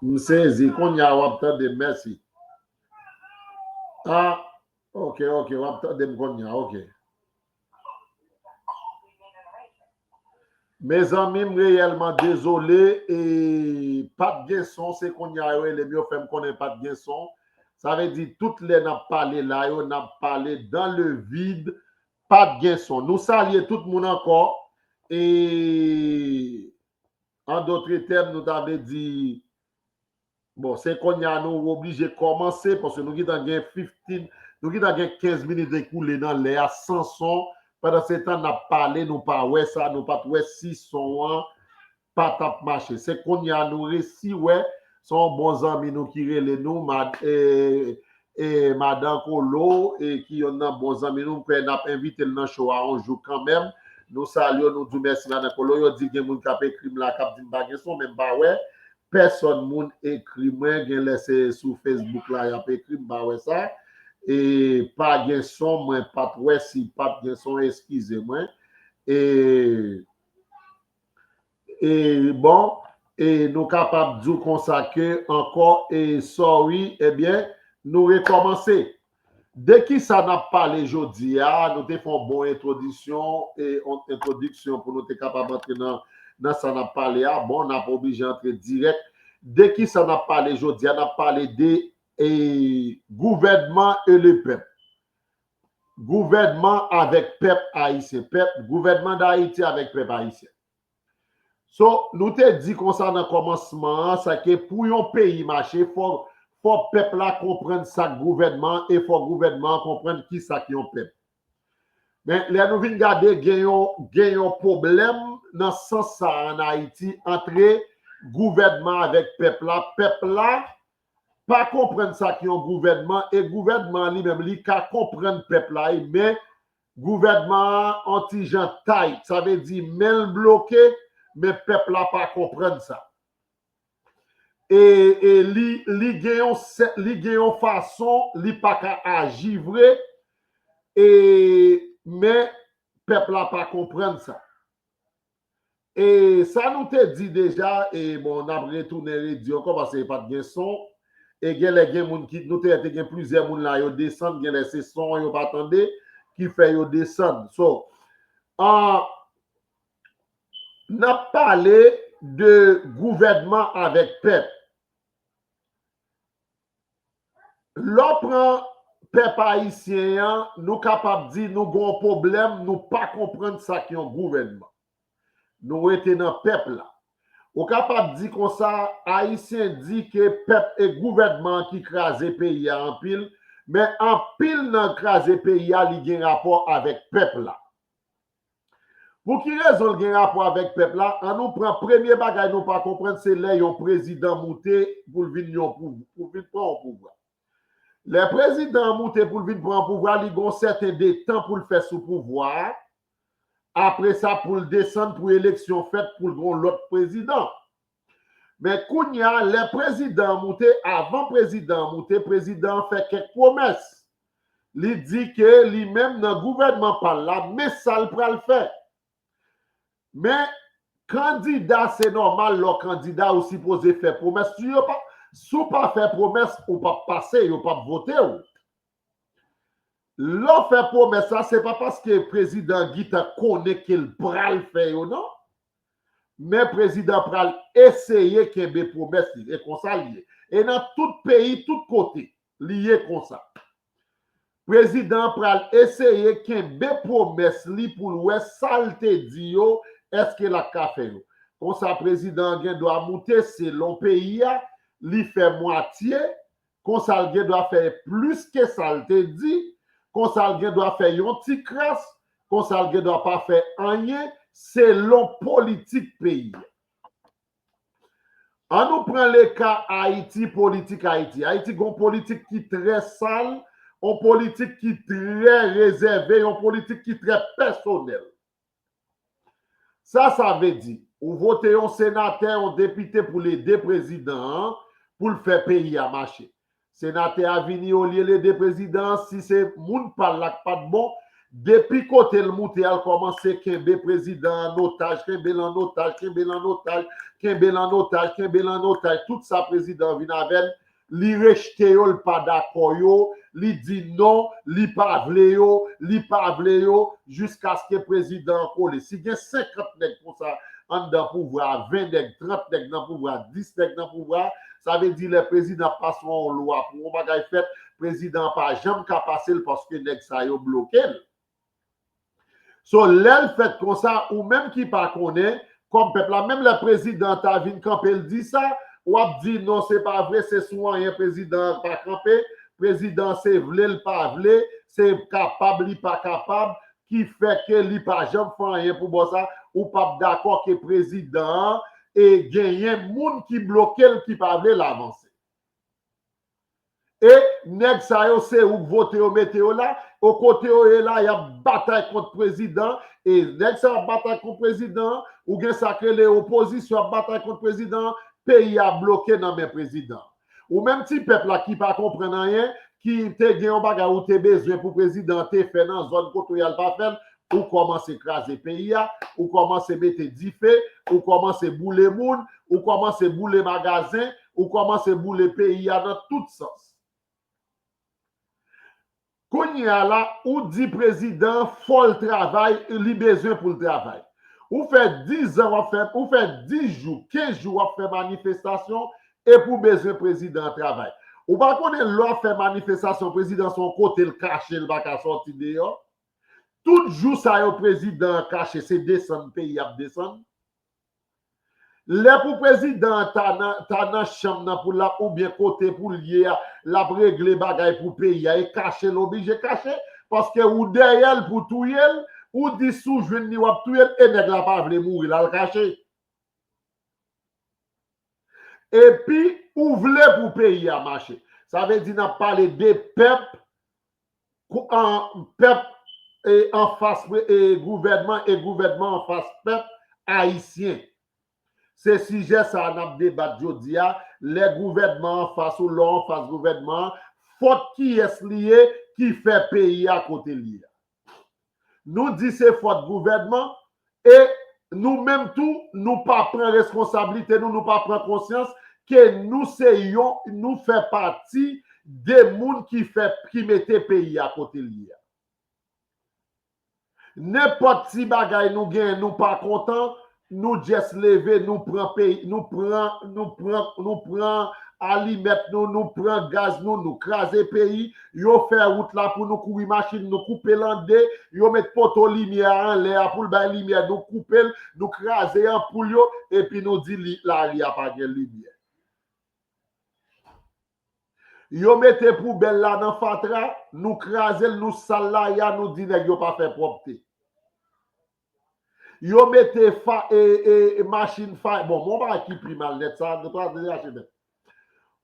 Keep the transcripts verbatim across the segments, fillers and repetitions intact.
M sezi. Kounye a w ap tande m. Mèsi. Ah, ok, ok, w ap tande m kounye a, ok. Mezanmi, m reyèlman dezole, e pa t gen son, se kounye a yo rele m, yo fè m konnen pa t gen son. Sa vle di, tout lè n ap pale la yo, n ap pale dans le vide, pa t gen son. Nou salye tout moun ankò, e an dotre tèm, nou ta vle di, bon, se kounye a nou oblije kòmanse, paske nou gentan gen fifteen, nou gentan gen kenz minit ekoule nan lè a san son. Pandan se tan n ap pale, nou pa wè sa, nou pa t wè si son an pa t ap mache. Se kounye a nou resi wè, se yon bon zanmi nou ki rele nou, mad, e, e, madan Kolo, e ki yonn nan bon zanmi nou, m kwè n ap envite l nan show a yon jou kanmenm. Nou salye w, nou di w mèsi, madan Kolo. Yo di gen moun k ap ekri m la, k ap di m pa gen son, men m pa wè pèsòn moun ekri mwen, gen lè se sou Facebook la y ap ekri, m pa wè sa. E pa gen son, mwen pa t wè si pa t gen son, eskize mwen. E, e bon, e nou kapab di w konsa ke ankò, e sorry, ebyen, nou rekòmanse. De ki sa n ap pale jodi a? Nou te fè yon bon entwodiksyon, e yon entwodiksyon pou nou te kapab antre nan, nan sa n ap pale a. Bon, n ap oblije antre dirèk. De ki sa n ap pale jodi a? N ap pale de, e, gouvènman e le pèp. Gouvènman avèk pèp ayisyen. Pèp, gouvènman Dayiti avèk pèp ayisyen. So, nou te di konsa nan kòmansman an, sa ke pou yon peyi mache, fò, fò pèp la konprann sa k gouvènman an e fò gouvènman an konprann ki sa k yon pèp. Men, lè nou vin gade, gen yon, gen yon pwoblèm nan sans sa a ann Ayiti antre gouvènman avèk pèp la. Pèp la pa konprann sa k yon gouvènman, e gouvènman an li menm, li ka konprann pèp la, wi, men gouvènman an yon ti jan tight, sa vle di men l bloke, men pèp la pa konprann sa. E, e li, li gen yon sè-, li gen yon fason, li pa ka aji vre, e, men pèp la pa konprann sa. E sa nou te di deja, e bon, n ap retounen redi ankò, paske pa t gen son. E genlè gen moun ki, nou te, te gen plizyè moun la, yo desann, genlè se son an yo pa tande, ki fè yo desann. So, an, n ap pale de gouvènman avèk pèp. Lè w pran pèp ayisyen an, nou kapab di nou gen yon pwoblèm, nou pa konprann sa k yon gouvènman. Nou rete nan pèp la. Ou kapab di konsa, Ayisyen di ke pèp e gouvènman an ki kraze peyi a anpil, men anpil nan kraze peyi a, li gen rapò avèk pèp la. Pou ki rezon l gen rapò avèk pèp la? Ann nou pran premye bagay nou pa konprann, se lè yon prezidan moute pou l vin yon pou, pou vin pran yon pouvwa. Lè prezidan an moute pou l vin pran yon pouvwa, li gen yon sèten de tan pou l fè sou pouvwa a. Apre sa, pou l desann, pou eleksyon fèt, pou l gen yon lòt prezidan. Men kounye a, lè prezidan an moute, avan prezidan an moute, prezidan an fè kèk pwomès. Li di ke li menm nan gouvènman pa l la, men sa l pral fè. Men kandida, se nòmal, lè w kandida, ou sipoze fè pwomès. Si yo pa, si w pa fè pwomès, ou p ap pase, yo p ap vote w. Lè w fè pwomès la, se pa paske prezidan an gentan konnen ke l pral fè yo, non. Men prezidan pral eseye kenbe pwomès li. E konsa l ye. E nan tout peyi, tout kote, li ye konsa. Prezidan an pral eseye kenbe pwomès li pou l wè sa l te di yo, èske l ap ka fè yo. Konsa, prezidan an gen dwa moute selon peyi a, li fè mwatye, konsa l gen dwa fè plis ke sa l te di, konsa l gen dwa fè yon ti kras, konsa l gen dwa pa fè anyen, selon politik peyi a. Ann nou pran leka Ayiti, politik Ayiti. Ayiti gen yon politik ki trè sal, yon politik ki trè rezève, yon politik ki trè pèsonèl. Sa sa vle di, ou vote yon senatè, yon depite pou l ede prezidan an, pou l fè peyi a mache. Senatè a vini, olye l ede prezidan an, si se moun pa l la k pa t bon, Depi kote l moute a, l kòmanse kenbe prezidan an an otaj, kenbe l an otaj, kenbe l an otaj, kenbe l an otaj, kenbe l an otaj. Tout sa prezidan an vin avè l, li rejte yo, li pa dakò yo, li di non, li pa vle yo, li pa vle yo, jiskaske prezidan an kole. Si gen senkant nèg konsa anndan pouvwa a, ven nèg, trant nèg nan pouvwa a, dis nèg nan pouvwa a, sa vle di lè prezidan ap pase yon lwa pou yon bagay fèt, prezidan an pa janm ka pase l paske nèg sa yo bloke l. So, lè l fèt konsa, ou menm ki pa konnen, kòm pèp la, menm lè prezidan an ta vin kanpe, l di sa, w ap di non, se pa vre, se sou anyen prezidan an pa kanpe, prezidan an se vle, l pa vle, se kapab, li pa kapab, ki fè ke li pa janm fè anyen pou bò sa, ou p ap dakò ke prezidan an e genyen moun ki bloke l, ki pa vle l avanse. E nèg sa yo, se ou k vote yo, mete yo la, o kote yo ye la, y ap batay kont prezidan, e nèg sa yo ap batay kont prezidan, ou gen sa k rele opozisyon ap batay kont prezidan, peyi a bloke nan men prezidan. Ou menm ti pèp la ki pa konprann anyen, ki te gen yon bagay ou te bezwen pou prezidan an te fè nan zòn kote w ye a, l pa fè l, ou kòmanse kraze peyi a, ou kòmanse mete dife, ou kòmanse boule moun, ou kòmanse boule magazen, ou kòmanse boule peyi a nan tout sans. Kounye a la, ou di prezidan an fò l travay, li bezwen pou l travay. Ou fè diz an w ap fè, ou fè dis jou, kenz jou w ap fè manifestasyon, epi w bezwen prezidan an travay. Ou pa konnen lè w ap fè manifestasyon, prezidan se yon kote l kache, l pa ka sòti deyò. Tout jou sa yo prezidan an kache, se desann peyi ap desann. Lè pou prezidan an ta nan, ta nan chanm nan pou l ap, oubyen kote pou l ye a, l ap regle bagay pou peyi a, e kache l oblije kache, paske ou dèyè l pou touye l, ou di si w jwenn li w ap touye l, e nèg la pa vle mouri, l al kache. Epi, ou vle pou peyi a mache. Sa vle di n ap pale de pèp, kou- an, pèp e, anfas pre- e, gouvènman e gouvènman anfas pèp ayisyen. Se sijè sa a n ap debat jodi a. Lè gouvènman anfas ou lè w anfas gouvènman an, fòt kiyès li ye ki fè peyi a kote l ye a? Nou di se fòt gouvènman, e nou menm tou, nou pa pran reskonsablite nou, nou pa pran konsyans ke nou se yon, nou fè pati de moun ki fè, ki mete peyi a kote l ye a. Nenpòt ti bagay nou genyen, nou pa kontan, nou just leve, nou pran peyi, nou pran, nou pran, nou pran alimèt nou, nou pran gaz nou, nou kraze peyi, yo fè wout la pou nou kouri machin, nou koupe l an de, yo met poto limyè a anlè a pou l bay limyè, nou koupe l, nou kraze anpoul yo, epi nou di li, lari a pa gen limyè. Yo mete poubèl la nan fatra, nou kraze l, nou sal lari a, nou di nèg yo pa fè pwòpte. Yo mete fa, e, e, e, machin fayè. Bon, men yon bagay ki pi mal nèt, sa, nou pa degaje nèt.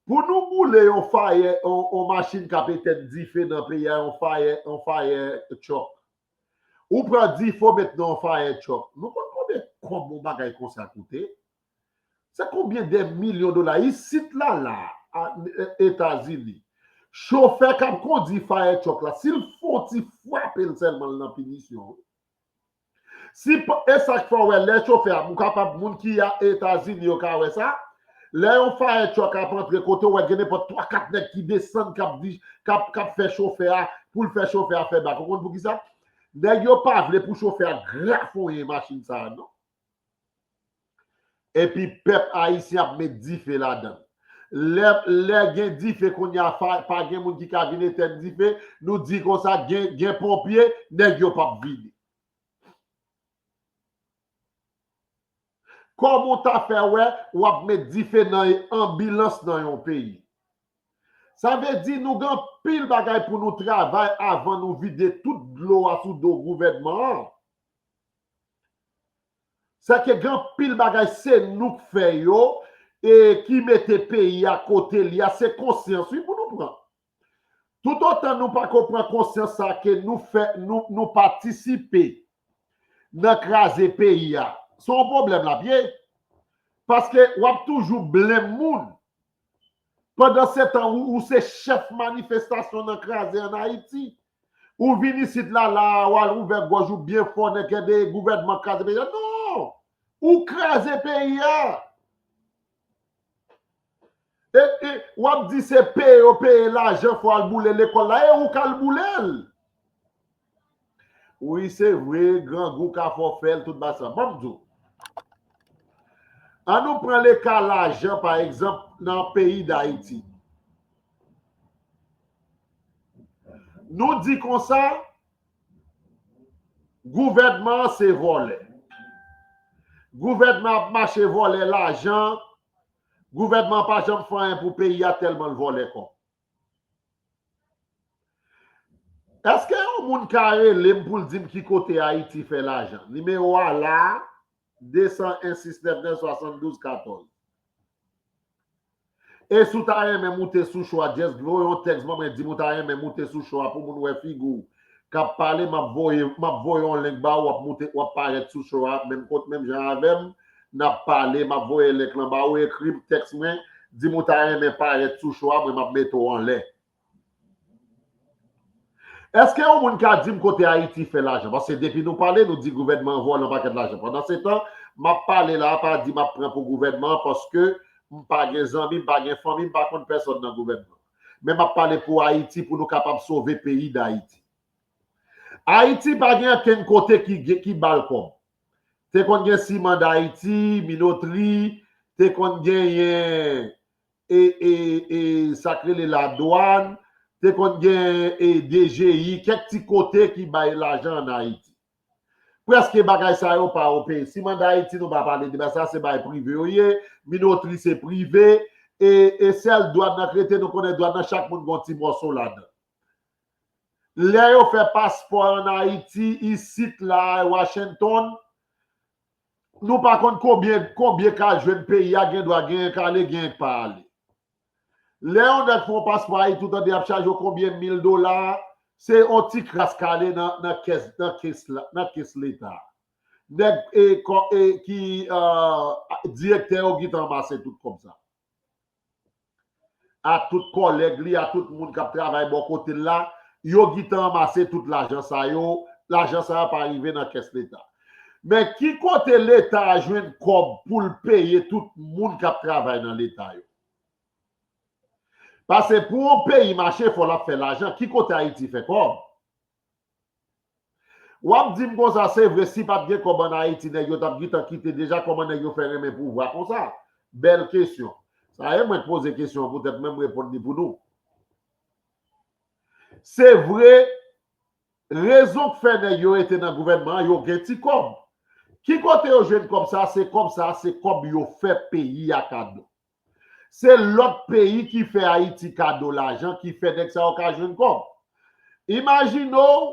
Pou nou boule yon fayè, yon, yon machin k ap etèn dife nan peyi a, yon fayè, yon fayè tchòk. Ou pran dife, w met nan yon fayè tchòk. Nou konn konbyen kòb yon bagay konsa koute? Se konbyen de milyon dola? Isit la, la, a, e, Etazini, chofè k ap kondui fayè tchòk la, si l fè yon ti frape l sèlman, l nan pinisyon, wi. Si pa, e sa k fè w wè lè chofè a, ou kapab, moun ki a Etazini yo ka wè sa, lè yon fire truck ap antre kote w, wè gen nenpòt twa kat nèg ki desann, k ap di, k ap, k ap fè chofè a, pou l fè chofè a fè bak. Ou konn poukisa? Nèg yo pa vle pou chofè a grafonyen machin sa a, non. Epi pèp ayisyen ap met dife ladan l. Lè, lè gen dife kounye a, pa, pa gen moun ki ka vin etèn dife, nou di konsa, gen, gen ponpye, nèg yo p ap vini. Kòman w ta fè wè w ap met dife nan anbilans nan yon peyi? Sa vle di nou gen anpil bagay pou nou travay avan nou vide tout dlo a sou do gouvènman an. Sèke gen anpil bagay se nou k fè yo e ki mete peyi a kote l ye a, se konsyans wi pou nou pran. Toutotan nou pako pran konsyans sa ke nou fè, nou, nou patisipe nan kraze peyi a, se yon pwoblèm l ap ye. Paske w ap toujou blenm moun. Pandansetan, ou, ou se chèf manifestasyon nan kraze ann Ayiti. Ou vin isit la, la, w al ouvè gòj ou byen fò, nèg kè de gouvènman kraze peyi a. Non! Ou kraze peyi a. E, e, w ap di se peye yo peye lajan, fò al boule lekòl la, e ou k al boule l. Wi, se vre, grangou ka fè w fè l, tout bagay sa. Ban m di w. An nou pran leka lajan, pa egzanp, nan peyi Dayiti. Nou di konsa, gouvènman an se vòlè. Gouvènman ap mache vòlè lajan. Gouvènman an pa janm fè anyen pou peyi a tèlman l vòlè kòb. Èske yon moun ka rele m pou l di m ki kote Ayiti fè lajan? Nimewo a la, de san en sis nèf nèf swasanndouz katòz. E si w ta renmen moute sou cho a, just voye yon tèks ban mwen, di m ou ta renmen moute sou cho a pou moun wè figi w k ap pale, m ap voye, m ap voye yon link ba ou, w ap moute, w ap parèt sou cho a, menm kot, menm jan avè m, n ap pale, m ap voye link lan ba ou, ekri m tèks mwen, di m ou ta renmen parèt sou cho a, mwen m ap mete w anlè. Èske yon moun ka di m kote Ayiti fè lajan? Paske depi nou pale, nou di gouvènman an vòlè yon pakèt lajan. Pandan se tan, m ap pale la, pa di m ap pran pou gouvènman an, paske m pa gen zanmi, m pa gen fanmi, m pa konn pèsòn nan gouvènman. Men m ap pale pou Ayiti, pou nou kapab sove peyi Dayiti. Ayiti pa gen ankenn kote ki, ki ba l kòb. Te konn gen Siman Dayiti, Minotri, te konn genyen e, e, e, sa k rele ladwàn, te konn gen e, D G I, kèk ti kote ki bay lajan ann Ayiti. Prèske bagay sa yo pa yo peye. Siman Dayiti, nou pa pale de bagay sa, se bagay prive yo ye, Minotri se prive, e, e sèl dwàn nan k rete, nou konnen dwàn nan, chak moun gon ti mòso ladan. Lè yo fè paspò ann Ayiti, isit la, Washington, nou pa konn konbyen, konbyen ka jwenn peyi a, gen dwa genyen k ale, genyen k pa ale. Lè yon nèg fè yon paspò Ayiti, ou tande y ap chaje w konbyen mil dola, se yon ti kras k ale nan, nan kès, nan kès la, nan kès Leta. Nèg, e, kò, e, ki, e, direktè yo gentan anmase tout kòb sa. A tout kòlèg li, a tout moun k ap travay bò kote l la, yo gentan anmase tout lajan sa yo, lajan sa yo pa rive nan kès Leta. Men ki kote Leta a jwenn kòb pou l peye tout moun k ap travay nan Leta yo? Paske pou yon peyi mache, fò l ap fè lajan. Ki kote Ayiti fè kòb? W ap di m konsa, se vre, si pa t gen kòb ann Ayiti, nèg yo t ap gentan kite deja, kòman nèg yo fè renmen pouvwa konsa? Bèl kesyon. Sa e mwen k poze kesyon an poutèt mwen, m reponn li pou nou. Se vre, rezon k fè nèg yo rete nan gouvènman an, yo gen ti kòb. Ki kote yo jwenn kòb sa? Se kòb sa, se kòb yo fè peyi a kado. Se lòt peyi ki fè Ayiti kado lajan, ki fè nèg sa yo ka jwenn kòb. Imajine w,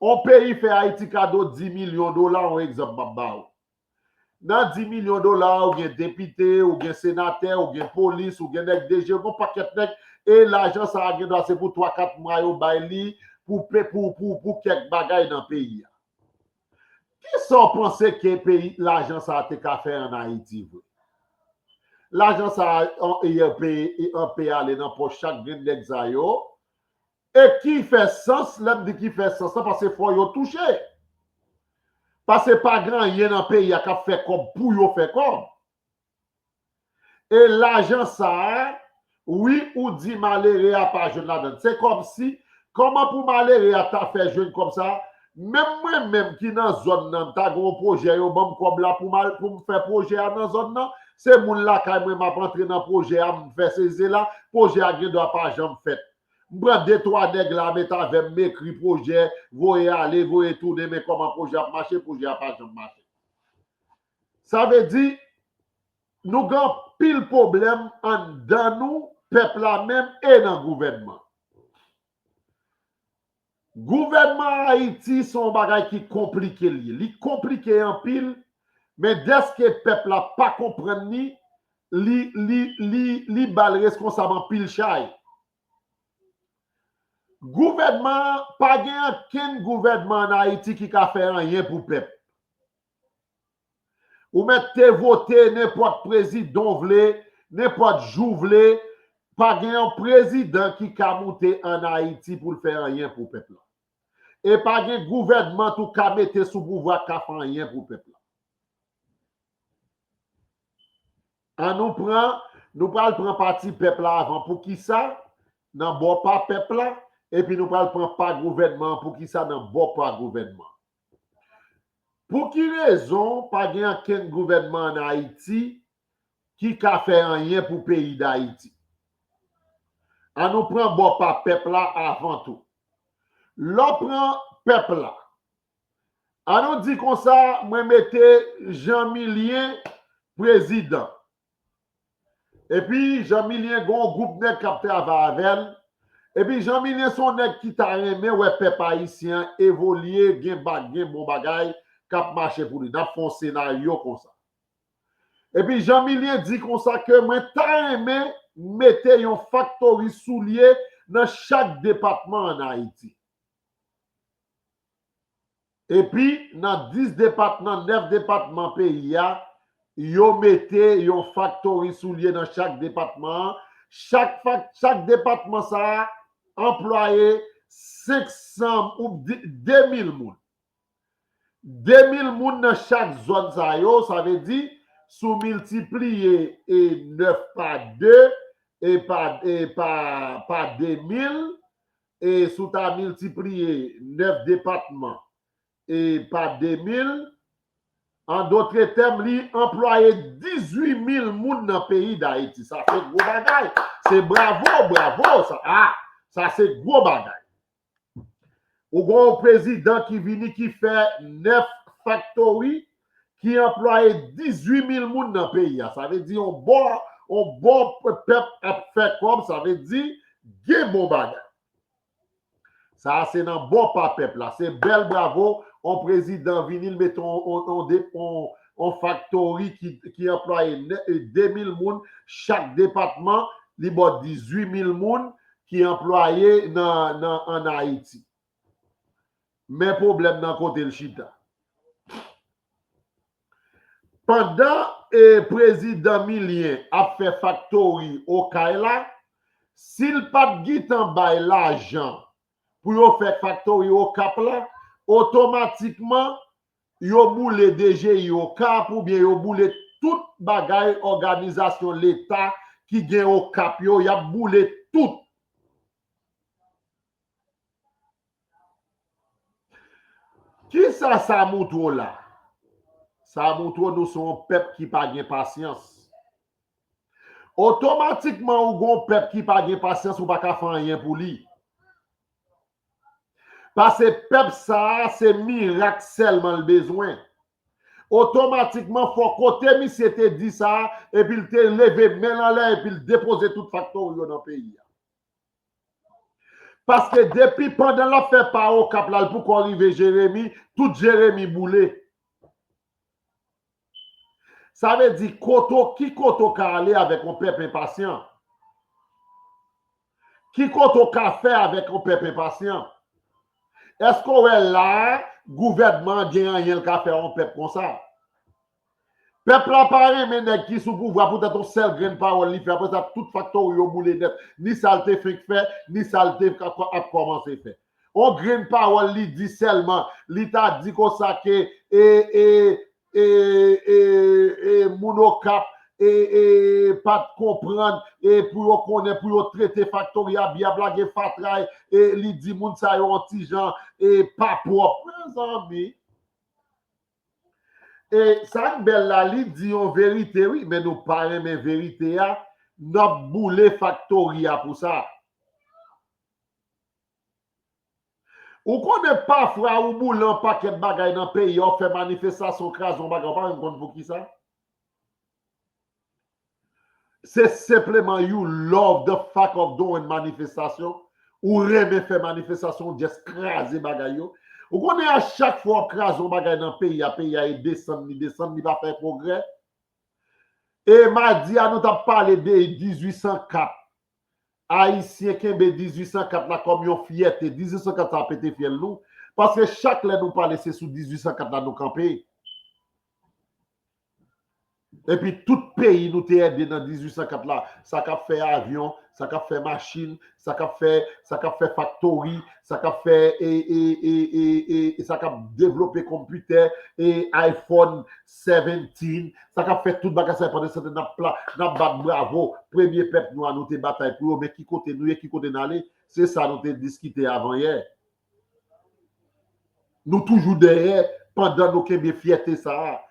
yon peyi fè Ayiti kado dis milyon dola, yon egzanp m ap ba w. Nan dis milyon dola, ou gen depite, ou gen senatè, ou gen polis, ou gen nèg D G, ou gen pakèt nèg, e lajan sa a gen dwa se pou twa, kat mwa yo bay li, pou pe-, pou, pou, pou kèk bagay nan peyi a. Kisa w panse ke peyi, lajan sa a te ka fè ann Ayiti vre? Lajan sa a, an, e, pe-, e, an pe ale nan pòch chak grenn nèg sa yo. E ki fè sans, lè m di ki fè sans lan, paske fò yo touche. Paske pa gen anyen nan peyi a k ap fè kòb pou yo fè kòb. E lajan sa a, wi, ou di malere a pa jwenn ladan l. Se kòmsi, kòman pou malere a ta fè jwenn kòb sa a? Menm mwen menm ki nan zòn nan, m ta gen yon pwojè, yo ban m kòb la pou m al, pou m fè pwojè a nan zòn nan. Se moun lakay mwen, m ap antre nan pwojè a, m fè sezi la, pwojè a gen dwa pa janm fèt. M pran de twa nèg la, met avè m, m ekri pwojè, voye ale, voye tounen, men kòman pwojè ap mache, pwojè a pa janm mache. Sa vle di, nou gen anpil pwoblèm anndan nou, pèp la menm, e nan gouvènman. Gouvènman Ayiti se yon bagay ki konplike l ye. Li konplike anpil, men dèske pèp la pa konprann li, li, li, li, li ba l reskonsab anpil chay. Gouvènman an, pa gen ankenn gouvènman ann Ayiti ki ka fè anyen pou pèp. Ou mèt te vote nenpòt prezidan w vle, nenpòt jou w vle, pa gen yon prezidan ki ka moute ann Ayiti pou l fè anyen pou pèp la. e pa gen gouvènman tou ka mete sou pouvwa ka fè anyen pou pèp la. An nou pran, nou pral pran pati pèp la avan. Poukisa? Nan bò pa pèp la, epi nou pral pran pa gouvènman an. Poukisa nan bò pa gouvènman? Pou ki rezon pa gen ankenn gouvènman ann Ayiti ki ka fè anyen pou peyi Dayiti? An nou pran bò pa pèp la avan tou. Lè w pran pèp la, an nou di konsa, mwen mete Jean Milien prezidan. Epi Jean Milien gen yon gwoup nèg k ap travay avè l. Epi Jean Milien se yon nèg ki ta renmen wè pèp ayisyen an evolye, gen ba-, gen bon bagay k ap mache pou li. N ap fè yon senaryo konsa. Epi Jean Milien di konsa ke mwen ta renmen mete yon faktori soulye nan chak depatman ann Ayiti. Epi nan dis depatman, nèf depatman peyi a, yo mete yon faktori soulye nan chak depatman an. Chak fak-, chak depatman sa a anplwaye senk san ou de, de mil moun. De mil moun nan chak zòn sa yo, sa vle di, si w miltipliye, e, nèf pa de, e pa, e pa, pa de mil, e si w ta miltipliye nèf depatman, e pa de mil, an dotre tèm, li anplwaye dizuit mil moun nan peyi Dayiti. Sa se gwo bagay. Se bravo, bravo, sa. Ah, sa se gwo bagay. Ou gen yon prezidan ki vini, ki fè nèf faktori, ki anplwaye dizuit mil moun nan peyi a. Sa vle di yon bò, yon bò pèp ap fè kòb, sa vle di gen bon bagay. Sa a se nan bò pa pèp la. Se bèl bravo, yon prezidan vini, l mete yon, yon, yon de, yon, yon faktori ki, ki anplwaye nè-, de mil moun, chak depatman, li ba w dizuit mil moun ki anplwaye nan, nan, ann Ayiti. Men pwoblèm nan kote l chita. Pandan, e, prezidan Milien ap fè faktori Okay la, si l pa t gentan bay lajan pou yo fè faktori Okap la, otomatikman, yo boule D G I Okap oubyen yo boule tout bagay òganizasyon Leta ki gen Okap yo, y ap boule tout. Kisa sa montre w la? Sa montre w nou se yon pèp ki pa gen pasyans. Otomatikman, ou gon pèp ki pa gen pasyans, ou pa ka fè anyen pou li. Paske pèp sa a, se mirak sèlman l bezwen. Otomatikman, fò kote misye te di sa a, epi l te leve men l anlè, epi l depoze tout faktori yo nan peyi a. Paske depi pandan l ap fè pa Okap la, l poko rive Jeremi, tout Jeremi boule. Sa vle di, kote w, ki kote w ka ale avèk yon pèp enpasyan? Ki kote w ka fè avèk yon pèp enpasyan? Èske w wè la a, gouvènman an gen anyen l ka fè yon pèp konsa? Pèp la pa renmen nèg ki sou pouvwa poutèt yon sèl grenn pawòl li fè, apre sa, tout faktori yo boule nèt. Ni sa l te fenk fè, ni sa l te ka, ap kòmanse fè. Yon grenn pawòl li di sèlman, li ta di konsa ke, e, e, e, e, e, moun Okap, e, e, pa t konprann, e, pou yo konnen, pou yo trete faktori a byen, ap lage fatra, e, li di moun sa yo yon ti jan, e, pa pwòp. Mezanmi, e, sa k bèl la, li di yon verite, wi, men nou pa renmen verite a, n ap boule faktori a pou sa. Ou konnen pafwa ou boule yon pakèt bagay nan peyi a, ou fè manifestasyon, kraze yon bagay, ou pa menm konn poukisa? Se senpleman you love the fact of doing manifestasyon. Ou renmen fè manifestasyon, ou just kraze bagay yo. Ou konnen a chak fwa w ap kraze yon bagay nan peyi a, peyi a e desann, li desann, li pa fè pwogrè. E madi a, nou t ap pale de dizuit san kat. Ayisyen kenbe dizuit san kat la kòm yon fyète. Dizuit san kat sa pete fyèl nou. Paske chak lè nou pale, se sou dizuit san kat la nou kanpe. Epi tout peyi nou te ede nan dizuit san kat la, sa k ap fè avyon, sa k ap fè machin, sa k ap fè, sa k ap fè faktori, sa k ap fè e, e, e, e, e, e sa k ap devlope konpitè, e iPhone seventeen, sa k ap fè tout bagay sa, pandan se tan n ap pla-, n ap bat bravo, premye pèp nwa nou te batay pou yo, men ki kote nou ye, ki kote n ale, se sa nou te diskite avan yè. Nou toujou dèyè pandan nou kenbe fyète sa a.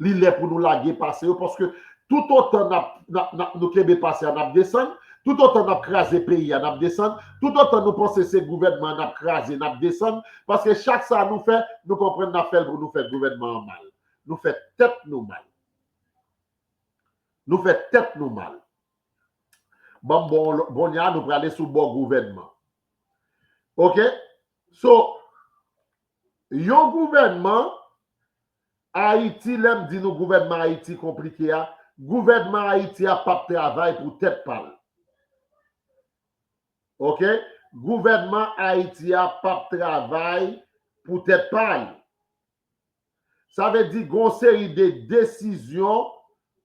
Li lè pou nou lage pase yo, paske toutotan n ap, n ap, n ap, nou kenbe pase a, n ap desann, toutotan n ap kraze peyi a, n ap desann, toutotan nou panse se gouvènman an n ap kraze, n ap desann, paske chak sa nou fè, nou konprann n ap fè l pou nou fè gouvènman an mal. Nou fè tèt nou mal. Nou fè tèt nou mal. Bon, bon, bon, ya, nou prale sou bò gouvènman. Oke? So, yon gouvènman, Ayiti, lè m di nou gouvènman Ayiti konplike a, gouvènman Ayiti a p ap travay pou tèt pa l. Oke? Gouvènman Ayiti a p ap travay pou tèt pa l. Sa vle di, gen yon seri de desizyon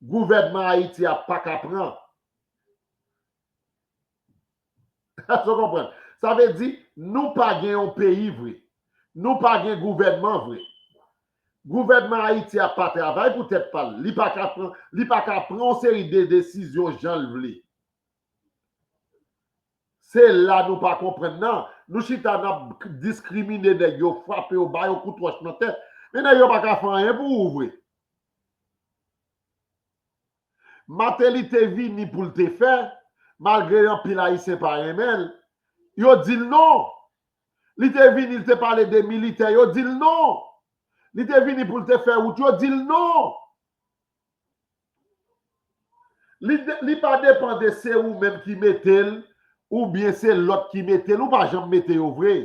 gouvènman Ayiti a pa ka pran. Èske w konprann? Sa vle di, nou pa gen yon peyi vre. Nou pa gen gouvènman vre. Gouvènman Ayiti a pa travay pou tèt pa l. Li pa ka pran, li pa ka pran yon seri de desizyon jan l vle. Se la nou pa konprann nan. Nou chita n ap diskrimine nèg yo, frape yo, ba yo kout wòch nan tèt. Men nèg yo pa ka fè anyen pou ou vre. Martelly te vini pou l te fè, malgre anpil Ayisyen pa renmen l, yo di l non. Li te vini, li te pale de militè, yo di l non. Li te vini pou l te fè wout, yo di l non. Li, li pa depann de se ou menm ki mete l, oubyen se lòt ki mete l, ou pa janm mete yo vre.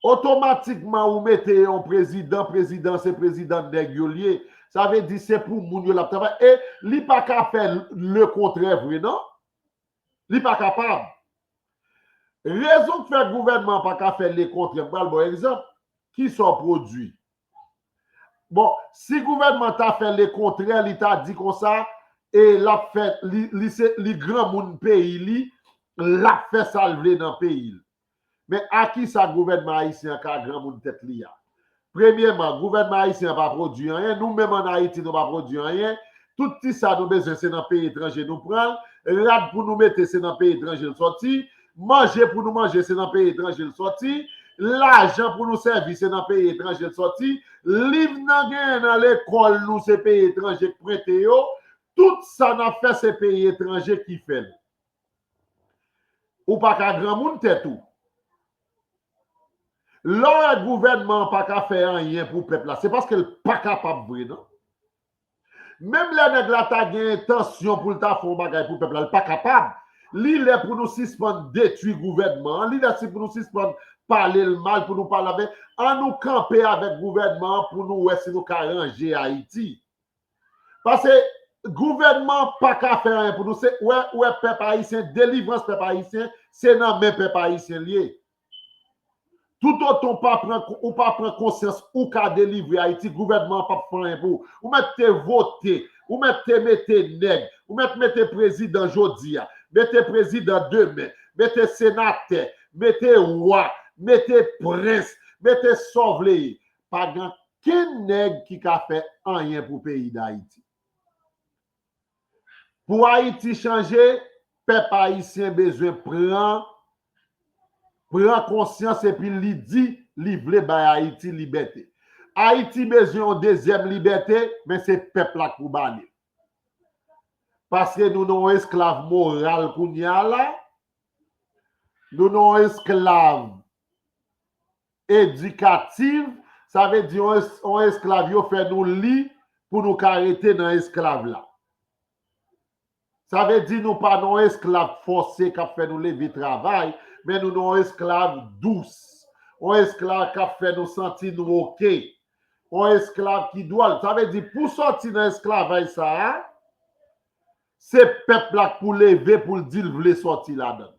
Otomatikman, ou mete yon prezidan, prezidan se prezidan nèg yo l ye. Sa vle di se pou moun yo l ap travay. E li pa ka fè lekontrè vre, non. Li pa kapab. Rezon k fè gouvènman an pa ka fè lekontrè, m pral ba w egzanp. Kisa w pwodui? Bon, si gouvènman ta fè lekontrè, li ta di konsa, e l ap fè, li, li se, li granmoun peyi li, l ap fè sa l vle nan peyi l. Men a kisa gouvènman ayisyen an ka granmoun tèt li a? Premyèman, gouvènman ayisyen an pa pwodui anyen, nou menm ann Ayiti nou pa pwodui anyen, tout ti sa nou bezwen se nan peyi etranje nou pran l, rad pou nou mete se nan peyi etranje l sòti, manje pou nou manje se nan peyi etranje l sòti, lajan pou nou sèvi se nan peyi etranje l sòti, liv n ap genyen nan lekòl nou se peyi etranje k prete yo, tout sa n ap fè se peyi etranje ki fè l. Ou pa ka granmoun tèt ou. Lè w wè gouvènman an pa ka fè anyen pou pèp la, se paske l pa kapab vre, non. Menm lè nèg la ta gen entansyon pou l ta fè yon bagay pou pèp la, l pa kapab. Li lè pou nou sispann detwi gouvènman an, li lè si pou nou sispann pale l mal, pou nou pale avè, ann nou kanpe avèk gouvènman an pou nou wè si nou ka ranje Ayiti. Paske gouvènman pa ka fè anyen pou nou. Se, ou wè, ou wè pèp ayisyen, delivrans pèp ayisyen, se nan men pèp ayisyen l ye. Toutotan w pa pran, ou pa pran konsyans ou ka delivre Ayiti, gouvènman an p ap fè anyen pou ou. Ou mèt te vote, ou mèt te mete nèg, ou mèt mete prezidan jodi a, mete prezidan demen, mete senatè, mete wa, mete prens, mete sa w vle ye. Pa gen kenn nèg ki ka fè anyen pou peyi Dayiti. Pou Ayiti chanje, pèp ayisyen bezwen pran, pran konsyans epi li di li vle bay Ayiti libète. Ayiti bezwen yon dezyèm libète, men se pèp la k pou ba li l. Paske nou nan yon esklav moral kounye a la, nou nan yon esklav edikatif, sa vle di yon es-, yon esklav yo fè nou li pou nou ka rete nan esklav la. Sa vle di nou pa nan yon esklav fòse k ap fè nou leve travay, men nou nan yon esklav dous, yon esklav k ap fè nou santi nou oke, yon esklav ki dwòl. Sa vle di pou sòti nan esklavaj sa a, se pèp la k pou leve pou l di l vle sòti ladan l.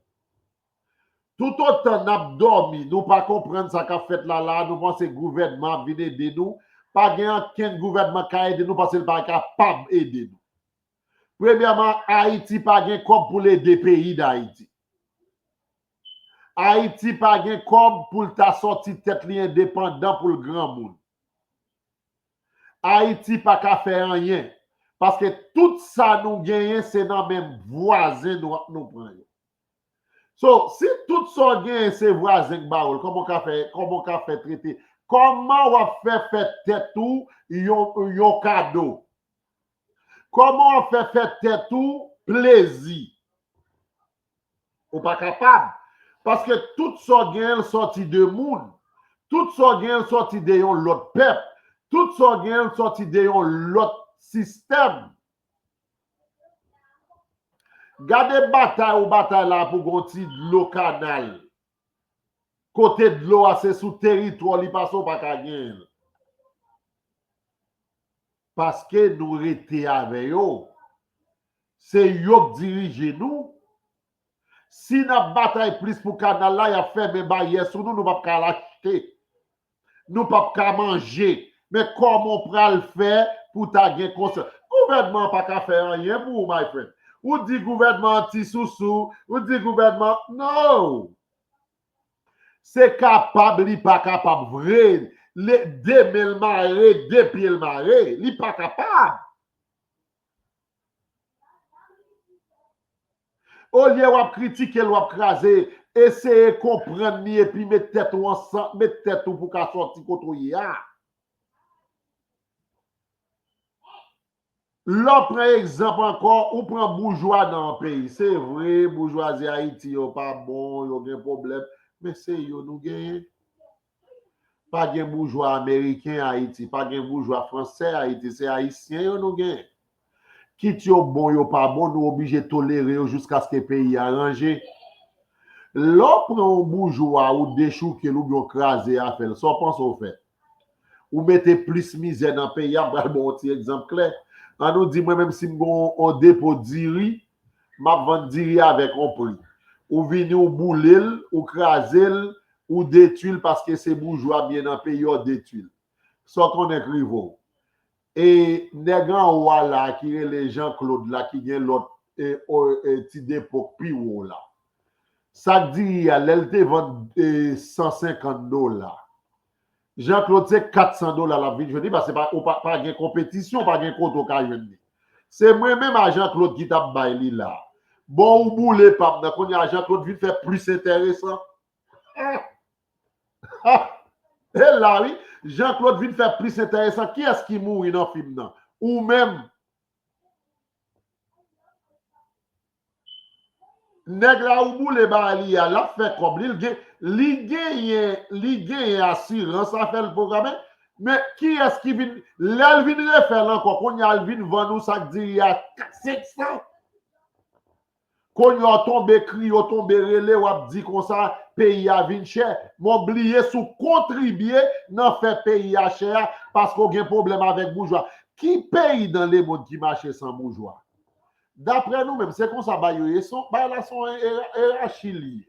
Toutotan n ap dòmi, nou pa konprann sa k ap fèt la, la a, nou panse gouvènman ap vin ede nou, pa gen ankenn gouvènman k ka ede nou paske l pa kapab ede nou. Premyèman, Ayiti pa gen kòb pou l ede peyi Dayiti. Ayiti pa gen kòb pou l ta sòti tèt li endepandan pou l granmoun. Ayiti pa ka fè anyen. Paske tout sa nou genyen, se nan men vwazen nou, nou pran yo. So, si tout sa w genyen, se vwazen k ba ou l, kòman w ka fè, kòman w ka fè trete? Kòman w ap fè fè tèt ou yon, yon kado? Kòman w ap fè fè tèt ou plezi? Ou pa kapab. Paske tout sa w genyen l sòti de moun. Tout sa w genyen l sòti de yon lòt pèp. Tout sa w genyen l sòti de yon lòt sistèm. Gade batay ou batay la pou gon ti dlo kanal. Kote dlo a se sou teritwa w li pase, ou pa ka genyen l. Paske nou rete avè yo. Se yo k dirije nou. Si n ap batay plis pou kanal la, y ap fèmen baryè sou nou, nou p ap ka al achte. Nou p ap ka manje. Men kòman w pral fè pou w ta gen konsyans? Gouvènman an pa ka fè anyen pou ou, my friend. Ou di gouvènman an ti sousou, ou di gouvènman, no! Se kapab, li pa kapab vre. Le, de men l mare, de pye l mare, li pa kapab. Olye w ap kritike l, w ap kraze, eseye konprann li epi met tèt ou ansanm, met tèt ou pou w ka sòti kote w ye a. Lè w pran egzanp ankò, ou pran boujwa nan yon peyi. Se vre, boujwazi Ayiti yo pa bon, yo gen pwoblèm, men se yo nou genyen. Pa gen boujwa ameriken Ayiti, pa gen boujwa fransè Ayiti, se ayisyen yo nou genyen. Kit yo bon, yo pa bon, nou oblije tolere yo jiskaske peyi a ranje. Lè w pran yon boujwa, ou dechouke l oubyen w kraze afè l, sa w panse w fè? Ou mete plis mizè nan peyi a. M pral ba w yon ti egzanp klè. Ann nou di, mwen menm, si m gen yon, yon depo diri, m ap vann diri avèk yon pri. Ou vini, ou boule l, ou kraze l, ou detwi l paske se boujwa m ye nan peyi a, w detwi l. Sa w konnen k rive w? E nèg anwo a la ki rele Jean Claude la, ki gen lòt, e, o, e, ti depo k pi wo la. Sak diri a, lè l te vann, e, san senkant dola, Jean Claude se kat san dola l ap vin jwenn li, paske pa, ou pa, pa gen konpetisyon, pa gen kote w ka jwenn li. Se mwen menm a Jean Claude ki t ap bay li la. Bon, ou boule pa m nan, kounye a Jean Claude vin fè plis enteresan. E la wi, Jean Claude vin fè plis enteresan. Kiyès ki mouri nan fim nan? Ou menm. Nèg la ou boule ba li a, l ap fè kòb li, li gen, li genyen, li genyen asirans afè l pwograme. Men kiyès ki vin, lè l vin refè l ankò, kounye a l vin vann ou sak diri a senksan. Kounye a w tonbe kriye, w tonbe rele, w ap di konsa, peyi a vin chè. Men w bliye si w kontribye nan fè peyi a chè a, paske w gen pwoblèm avèk boujwa. Ki peyi dans le monde ki mache san boujwa? Daprè nou menm, se konsa bagay yo ye, se yon, bagay la se yon era-, erachi li ye.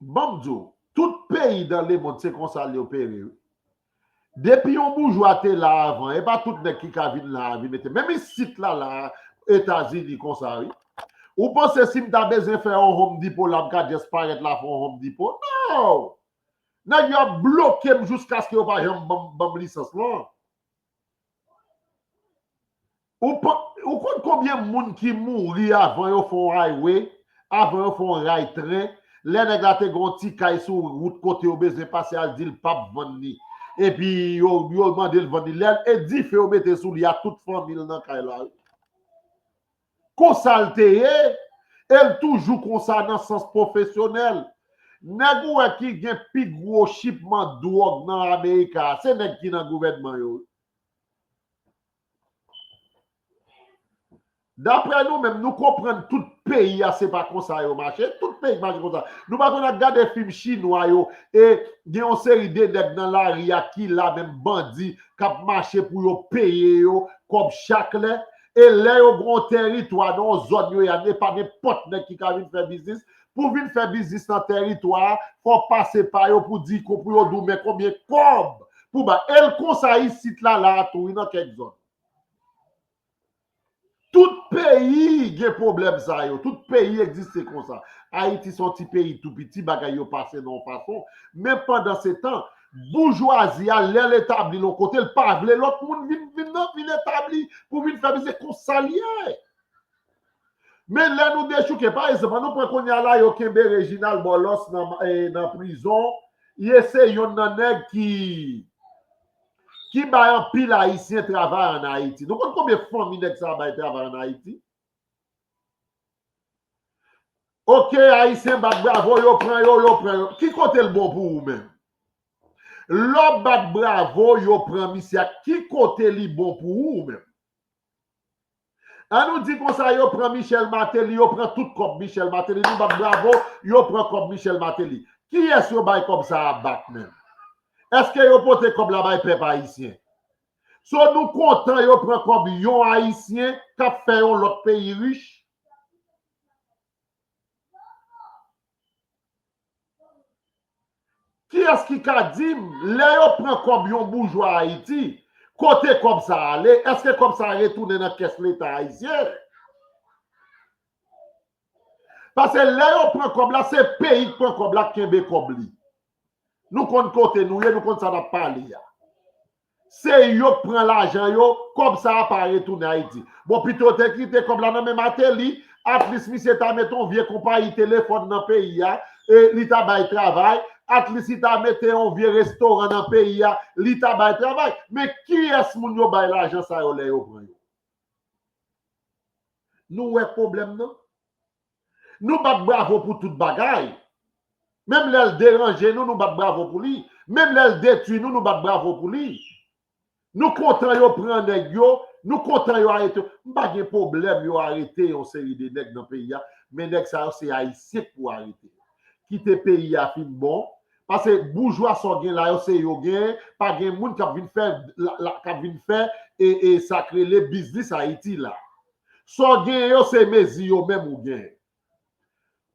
Ban m di w, tout peyi dans le monde se konsa li opere, wi. Depi yon boujwa te la avan, e pa tout nèg ki ka vin la a, vin mete. Menm isit la, la, Etazini konsa, wi. Ou panse si m ta bezwen fè yon Home Depot la, m ka just parèt la fè yon Home Depot? No! Nèg yo ap bloke m jiskaske yo pa janm ban m, ban m lisans lan. Ou pa, ou konn konbyen moun ki mouri avan yo fè yon highway, avan yo fè yon ray tren? Lè nèg la te gen yon ti kay sou wout kote yo bezwen pase a, l di l p ap vann li. Epi yo, yo mande l vann li. Lè e dife yo mete sou li a, tout fanmi l nan kay la, wi. Konsa l te ye, e l toujou konsa nan sans pwofesyonèl. Nèg ou wè ki gen pi gwo shipman dwòg nan Amerika a, se nèg ki nan gouvènman yo. Daprè nou menm, nou konprann tout peyi a, se pa konsa yo mache, tout peyi k mache konsa. Nou pa konn ap gade fim chinwa yo, e gen yon seri de nèg nan lari a ki la menm bandi, k ap mache pou yo peye yo kòb chak lè. E lè yo gen yon teritwa nan yon zòn yo ye a, e pa nenpòt nèg ki ka vin fè biznis, pou w vin fè biznis nan tèritwa a, fò w pase pa yo pou di, pou yo di w men konbyen kòb pou bay. E l konsa isit la, la a tou, wi, nan kèk zòn. Tout peyi gen pwoblèm sa yo. Tout peyi egziste konsa. Ayiti se yon ti peyi tou piti, bagay yo pase nan yon fason. Men pandan se tan, boujwazi a, lè l etabli l yon kote, l pa vle lòt moun vin, vin nan, vin etabli pou vin fè biznis. Konsa l ye. Men lè nou dechouke, pa egzanp, ann nou pran kounye a la, yo kenbe Reginald Boulos nan, eh, nan prizon. Li se yonn nan nèg ki, ki bay anpil Ayisyen travay ann Ayiti. Nou konn konbyen fanmi nèg sa a bay travay ann Ayiti? Oke, Ayisyen bat bravo, yo pran yo, yo pran yo. Ki kote l bon pou ou menm? Lè w bat bravo, yo pran misye a, ki kote li bon pou ou menm? Ann nou di konsa, yo pran Michel Martelly, yo pran tout kòb Michel Martelly, nou bat bravo, yo pran kòb Michel Martelly. Kiyès yo bay kòb sa a bak menm? Èske yo pote kòb la bay pèp ayisyen? So nou kontan yo pran kòb yon Ayisyen k ap fè yon lòt peyi rich? Kiyès ki ka di m, lè yo pran kòb yon boujwa Ayiti, kote kòb sa a ale? Èske kòb sa a retounen nan kès Leta ayisyen? Paske lè yo pran kòb la, se peyi k pran kòb la k kenbe kòb li. Nou konn kote nou ye, nou konn sa n ap pale a. Se yo k pran lajan yo, kòb sa a pa retounen Ayiti. Bon, pito yo te kite kòb la nan men Martelly, at least misye ta mete yon vye konpayi telefòn nan peyi a, e li ta bay travay, at least li ta mete yon vye restoran nan peyi a, li ta bay travay. Men kiyès moun yo bay lajan sa yo lè yo pran yo? Nou wè pwoblèm nan? Nou bat bravo pou tout bagay. Menm lè l deranje nou, nou bat bravo pou li. Menm lè l detwi nou, nou bat bravo pou li. Nou kontan yo pran nèg yo, nou kontan yo arete yo. M pa gen pwoblèm yo arete yon seri de nèg nan peyi a, men nèg sa yo se Ayisyen k pou arete yo. Kite peyi a fin bon, paske boujwa sa w gen la yo, se yo gen, pa gen moun k ap vin fè, la, la, k ap vin fè, e, e sa k rele biznis Ayiti la. Sa w gen yo, se mezi yo menm ou gen.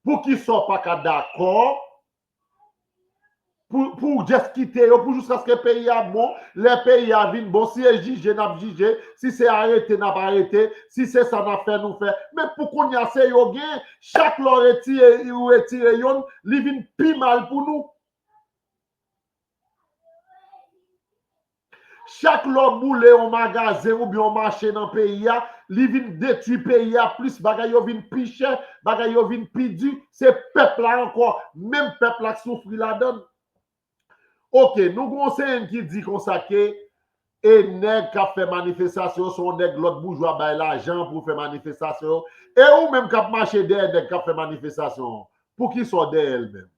Poukisa w pa ka dakò pou, pou w just kite yo, pou jiskaske peyi a bon, lè peyi a vin bon, si e jije, n ap jije, si se arete, n ap arete, si se sa n ap fè, nou fè. Men pou kounye a, se yo gen, chak lè w retire, ou retire yonn, li vin pi mal pou nou. Chak lè w boule yon magazen oubyen yon mache nan peyi a, li vin detwi peyi a plis, bagay yo vin pi chè, bagay yo vin pi di, se pèp la ankò, menm pèp la k soufri ladan l. Oke, nou gen yon senn ki di konsa ke e nèg k ap fè manifestasyon, se yon nèg lòt boujwa bay lajan pou fè manifestasyon. E ou menm k ap mache dèyè nèg k ap fè manifestasyon, poukisa w dèyè l menm?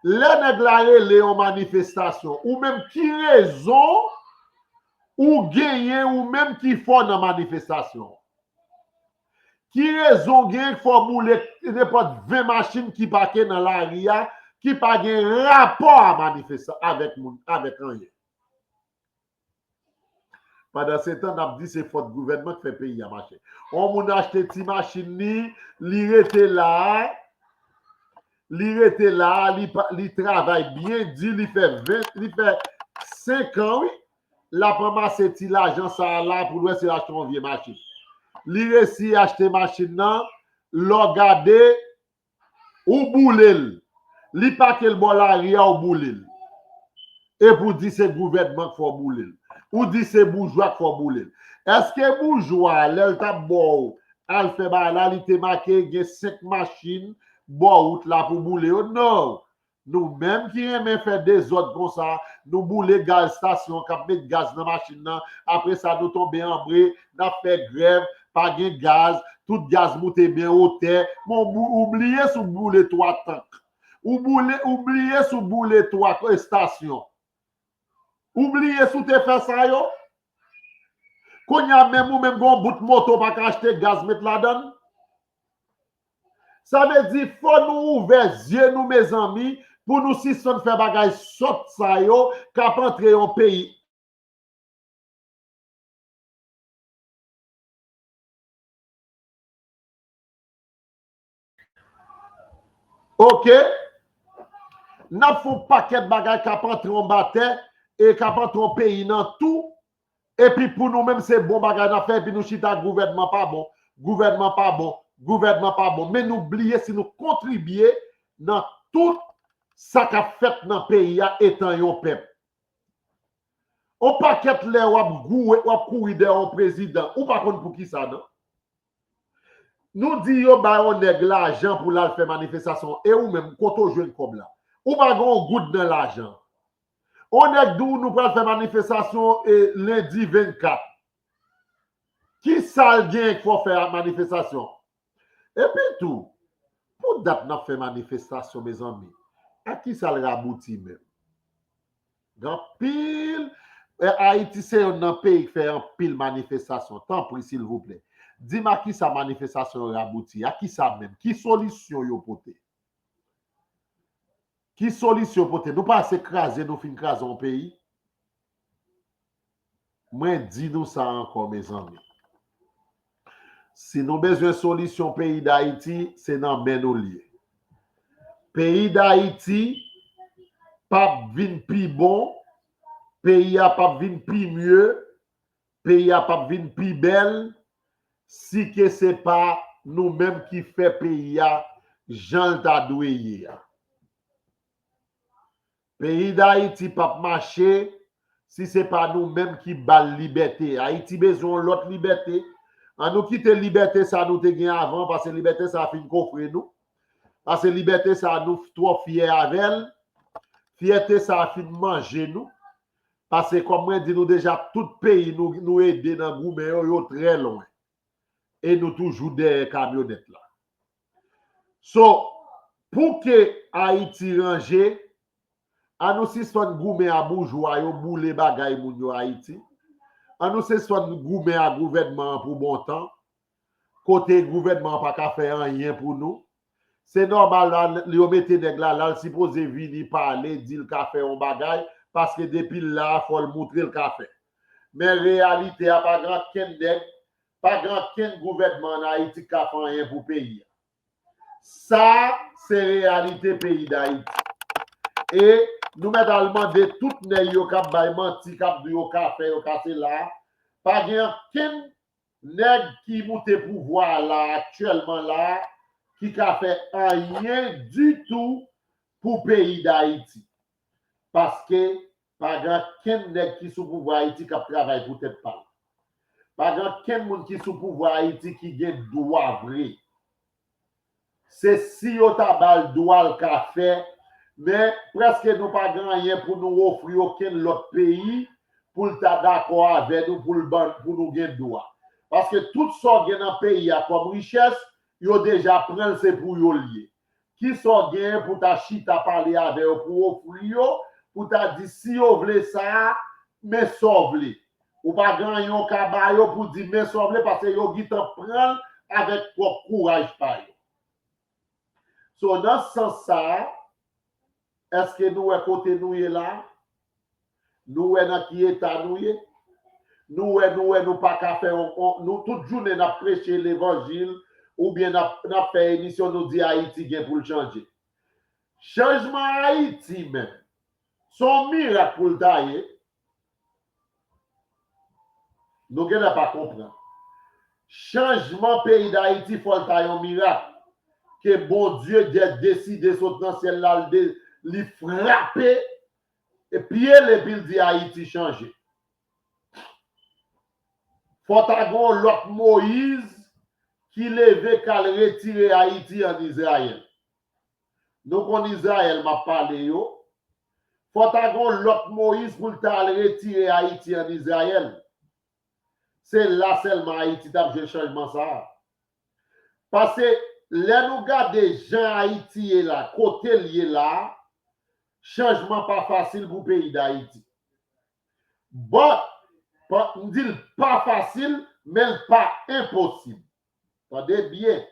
Lè nèg la rele yon manifestasyon, ou menm ki rezon ou genyen ou menm ki fè w nan manifestasyon? Ki rezon w genyen k fè w boule nenpòt ven machin ki pake nan lari a, ki pa gen rapò a manifesta-, avèk moun, avèk anyen? Pandan se tan, n ap di se fòt gouvènman k fè peyi a mache. Yon moun achte ti machin li, li rete la, li rete la, li pa, li travay byen di, li fè ven, li fè senk an, wi, l ap ranmase ti lajan sa a la pou l wè si l achte yon vye machin. Li resi achte machin nan, lè w gade, ou boule l. Li pake l bò lari a, ou boule l. Epi w di se gouvènman k fè w boule l. Ou di se boujwa k fè w boule l. Èske boujwa a, lè l t ap ba w al fè bagay la, li te make gen senk machin bò wout la pou boule yo? Non. Nou menm ki renmen fè dezòd konsa, nou boule gaz estasyon k ap met gaz nan machin nan, apre sa nou tonbe anbre, n ap fè grèv, pa gen gaz, tout gaz moute byen wotè. Bon, ou bou-, ou bliye si w boule twa tank. Ou boule, ou bliye si w boule twa estasyon. Ou bliye si w te fè sa yo. Kounye a menm ou menm gen yon bout moto w pa ka achte gaz met ladan l. Sa vle di fò nou ouvè zye nou, mezanmi, pou nou sispann fè bagay sòt sa yo k ap antre yon peyi. Ok? N ap fè yon pakèt bagay k ap antre anba tè e k ap antre yon peyi nan tou. Epi pou nou menm, se bon bagay n ap fè, epi nou chita, gouvènman pa bon, gouvènman pa bon, gouvènman pa bon. Men nou bliye si nou kontribye nan tout sa k ap fèt nan peyi a etan yon pèp. On pakèt lè w ap goure, w ap kouri dèyè yon prezidan, ou pa konn poukisa non. Nou di yo bay yon nèg lajan pou l al fè manifestasyon, e ou menm, kote w jwenn kòb la? Ou pa gen yon goud nan lajan. On nèg di w nou pral fè manifestasyon e lendi vennkat. Ki sa l gen k fè w fè manifestasyon? Epi tou, pou dat n ap fè manifestasyon, mezanmi, ak ki sa l rabouti menm? Gen anpil, eh, Ayiti se youn nan peyi k fè anpil manifestasyon. Tanpri, silvouplè, di m a ki sa manifestasyon yo rabouti? A ki sa menm? Ki solisyon yo pote? Ki solisyon pote? Nou pa se kraze, nou fin kraze yon peyi? Mwen di nou sa ankò, mezanmi. Si nou bezwen solisyon peyi Dayiti, se nan men nou l ye. Peyi Dayiti p ap vin pi bon, peyi a p ap vin pi mye, peyi a p ap vin pi bèl, si ke se pa nou menm ki fè peyi a jan l ta dwe ye a. Peyi Dayiti p ap mache si se pa nou menm ki ba l libète. Ayiti bezwen yon lòt libète. An nou kite libète sa nou te gen avan, paske libète sa fin kofre nou. Paske libète sa nou twò fyè avè l. Fyète sa fin manje nou. Paske kòm mwen di nou deja, tout peyi nou, nou ede nan goumen yo, yo trè lwen. E nou toujou dèyè kamyonèt la. So, pou ke Ayiti ranje, an nou sispann goumen a boujwa yo boule bagay moun yo Ayiti. An nou sispann goumen a gouvènman an pou bon tan. Kote gouvènman an pa ka fè anyen pou nou. Se nòmal la, yo mete nèg la la, l sipoze vini pale, di l ka fè yon bagay, paske depi l la, fò l moutre l ka fè. Men reyalite a, pa gen ankenn nèg, pa gen ankenn gouvènman ann Ayiti k ka fè anyen pou peyi a. Sa, se reyalite peyi Dayiti. E nou mèt al mande tout nèg yo k ap bay manti, k ap di yo ka fè, yo ka sela, pa gen ankenn nèg ki moute pouvwa a la, aktyèlman la, ki ka fè anyen ditou pou peyi Dayiti. Paske pa gen ankenn nèg ki sou pouvwa Ayiti k ap travay pou tèt pa l. Pa gen ankenn moun ki sou pouvwa Ayiti ki gen dwa vre. Se si yo ta ba l dwa l ka fè, men prèske nou pa gen anyen pou nou ofri okenn lòt peyi pou l ta dakò avè nou, pou l ban, pou nou gen dwa. Paske tout sa w gen nan peyi a kòm richès, yo deja pran l, se pou yo l ye. Kisa w genyen pou ta chita pale avè yo, pou ofri yo, pou ta di si yo vle sa a, men sa w vle. Ou pa gen anyen w ka ba yo pou di men sa w vle, paske yo gentan pran l avèk pwòp kouraj pa yo. So, nan sans sa a, èske nou wè kote nou ye la a? Nou wè nan ki eta nou ye? Nou wè, nou wè nou pa ka fè yon, yon, nou tout jounen n ap preche levanjil oubyen n ap, n ap fè emisyon, nou di Ayiti gen pou l chanje. Chanjman Ayiti menm, se yon mirak pou l ta ye. Nou genlè pa konpran. Chanjman peyi Dayiti fò l ta yon mirak. Ke Bondye dè deside sot nan syèl la, l de, li frape e pye l epi l di Ayiti chanje. Fò ta gen yon lòt Moyiz ki leve k al retire Ayiti ann Izrayèl. Nou konn Izrayèl m ap pale yo. Fò ta gen yon lòt Moyiz pou l ta al retire Ayiti ann Izrayèl. Se la sèlman Ayiti t ap jwenn chanjman sa a. Paske lè nou gade jan Ayiti ye la, kote l ye la a, chanjman pa fasil pou peyi Dayiti. But, pa, m di l pa fasil, men l pa enposib. Tande byen,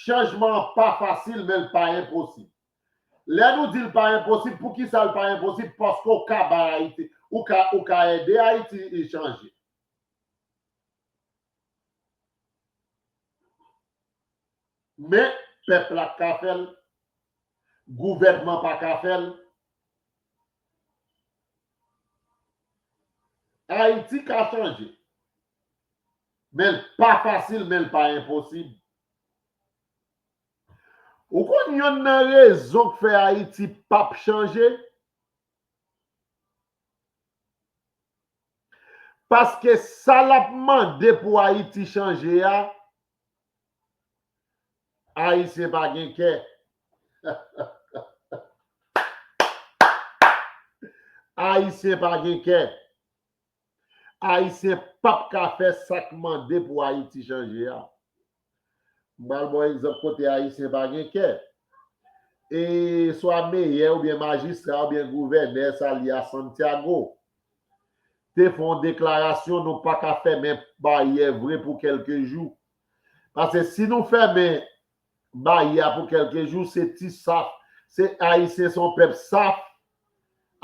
chanjman an pa fasil, men l pa enposib. Lè nou di l pa enposib, poukisa l pa enposib? Paske w ka bay Ayiti, ou ka, ou ka ede Ayiti chanje. Men, pèp la k ka fè l. gouvènman pa ka fè l. Ayiti ka chanje. Men l pa fasil, men l pa enposib. Ou konn yonn nan rezon k fè Ayiti p ap chanje? Paske sa l ap mande pou Ayiti chanje a, Ayisyen pa gen kè. Ayisyen pa gen kè. Ayisyen p ap ka fè sa k mande pou Ayiti chanje a. M pral ba w egzanp kote Ayisyen pa gen kè. E swa meyè oubyen majistra oubyen gouvènè sa li a Santiago te fè yon deklarasyon, nou pa ka fèmen baryè vre pou kèlke jou. Paske si nou fèmen baryè a pou kèlke jou, se ti saf. Se Ayisyen se yon pèp saf.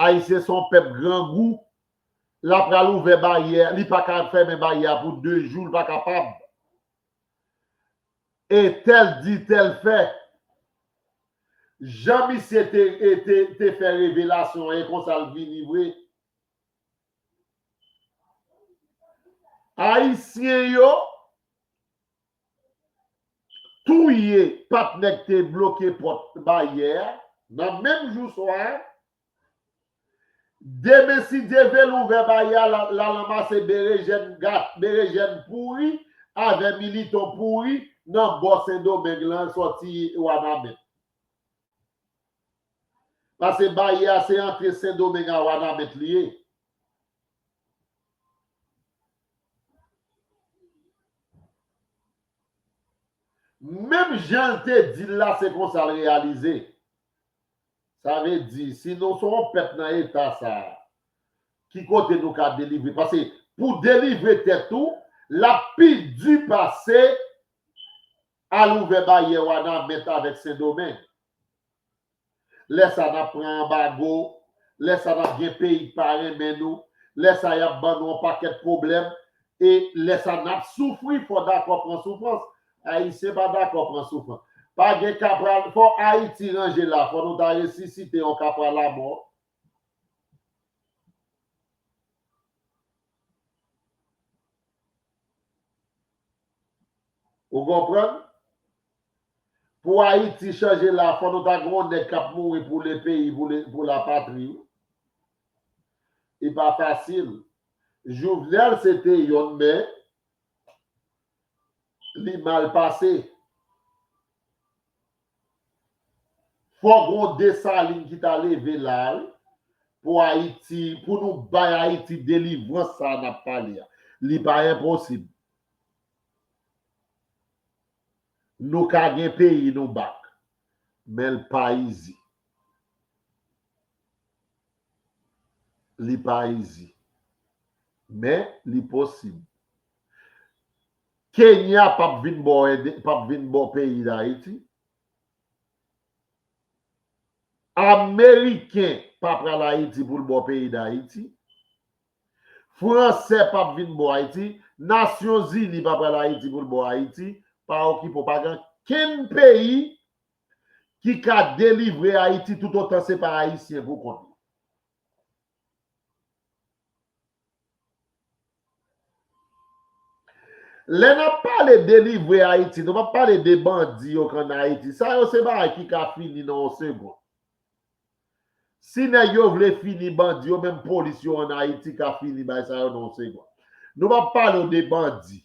Ayisyen se yon pèp grangou. L ap pral ouvè baryè, li pa ka fèmen baryè a pou de jou, li pa kapab. E tèl di, tèl fè. Jan misye te, e te, te fè revelasyon an, e konsa l vini vre. Ayisyen yo touye patnè k te bloke pòt baryè a nan menm jou swa a. Demen, si Dye vle, l ouvè baryè a, l al anmase berejèn gat, berejèn pouri avè militon pouri nan bò Sendomeng lan sòti Wanament. Paske baryè a se antre Sendomeng a Wanament li ye. Menm jan l te di l la, se konsa l reyalize. Sa vle di, si nou se yon pèp nan eta sa a, ki kote nou ka delivre? Paske pou delivre tèt ou, l ap pi di pase al ouvè baryè Wanament avèk Sendomeng. Lè sa n ap pran anbago, lè sa n ap gen peyi k pa renmen nou, lè sa y ap ban nou yon pakèt pwoblèm, e lè sa n ap soufri, fò dakò pran soufrans. Ayisyen pa dakò pran soufrans. Pa gen ka pral, fò Ayiti ranje la, fò nou ta resisite yon ka pral lamò. Ou konprann? Pou Ayiti chanje la, fò nou ta gen yon nèg k ap mouri pou le peyi, pou le, pou lapatri. Li pa fasil. Jovenel se te yonn, men li mal pase. Fòk gon Desalin ki ta leve la, wi, pou Ayiti, pou nou bay Ayiti delivrans sa a n ap pale a. Li pa enposib. Nou ka gen peyi nou back, men l pa izi. Li pa izi. Men li posib. Kenya p ap vin ba w ede, p ap vin ba w peyi Dayiti. Ameriken pa pral Ayiti pou l ba w peyi Dayiti. Fransè p ap vin ba w Ayiti. Nasyonzini pa pral Ayiti pou l ba w Ayiti. Pa okipe w, pa gen kenn peyi ki ka delivre Ayiti toutotan se pa Ayisyen pou kont li. Lè n ap pale delivre Ayiti, nou p ap pale de bandi yo k ann Ayiti. Sa yo se bagay ki ka fini nan yon segonn. Si nèg yo vle fini bandi yo, menm polis yo ann Ayiti ka fini bay sa yo nan yon segonn. Nou p ap pale w de bandi.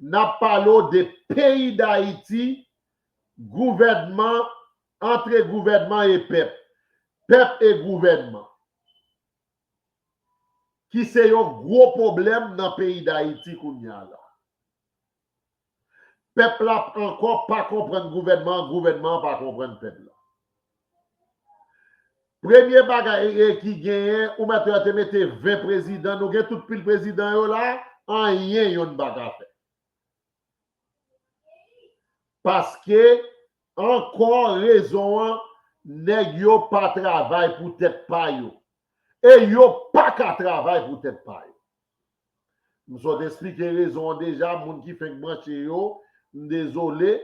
N ap pale w de peyi Dayiti, gouvènman, antre gouvènman e pèp. Pèp e gouvènman. Ki se yon gwo pwoblèm nan peyi Dayiti kounye a la. Pèp la ankò pa konprann gouvènman an, gouvènman an pa konprann pèp la. Premye bagay, e, e, ki genyen, ou mèt wè te mete ven prezidan, nou gen tout pil prezidan yo la, anyen yonn pa ka fè. Paske, ankò rezon an, nèg yo pa travay pou tèt pa yo. E yo pa ka travay pou tèt pa yo. M sot esplike rezon an deja, moun ki fenk branche yo, m dezole,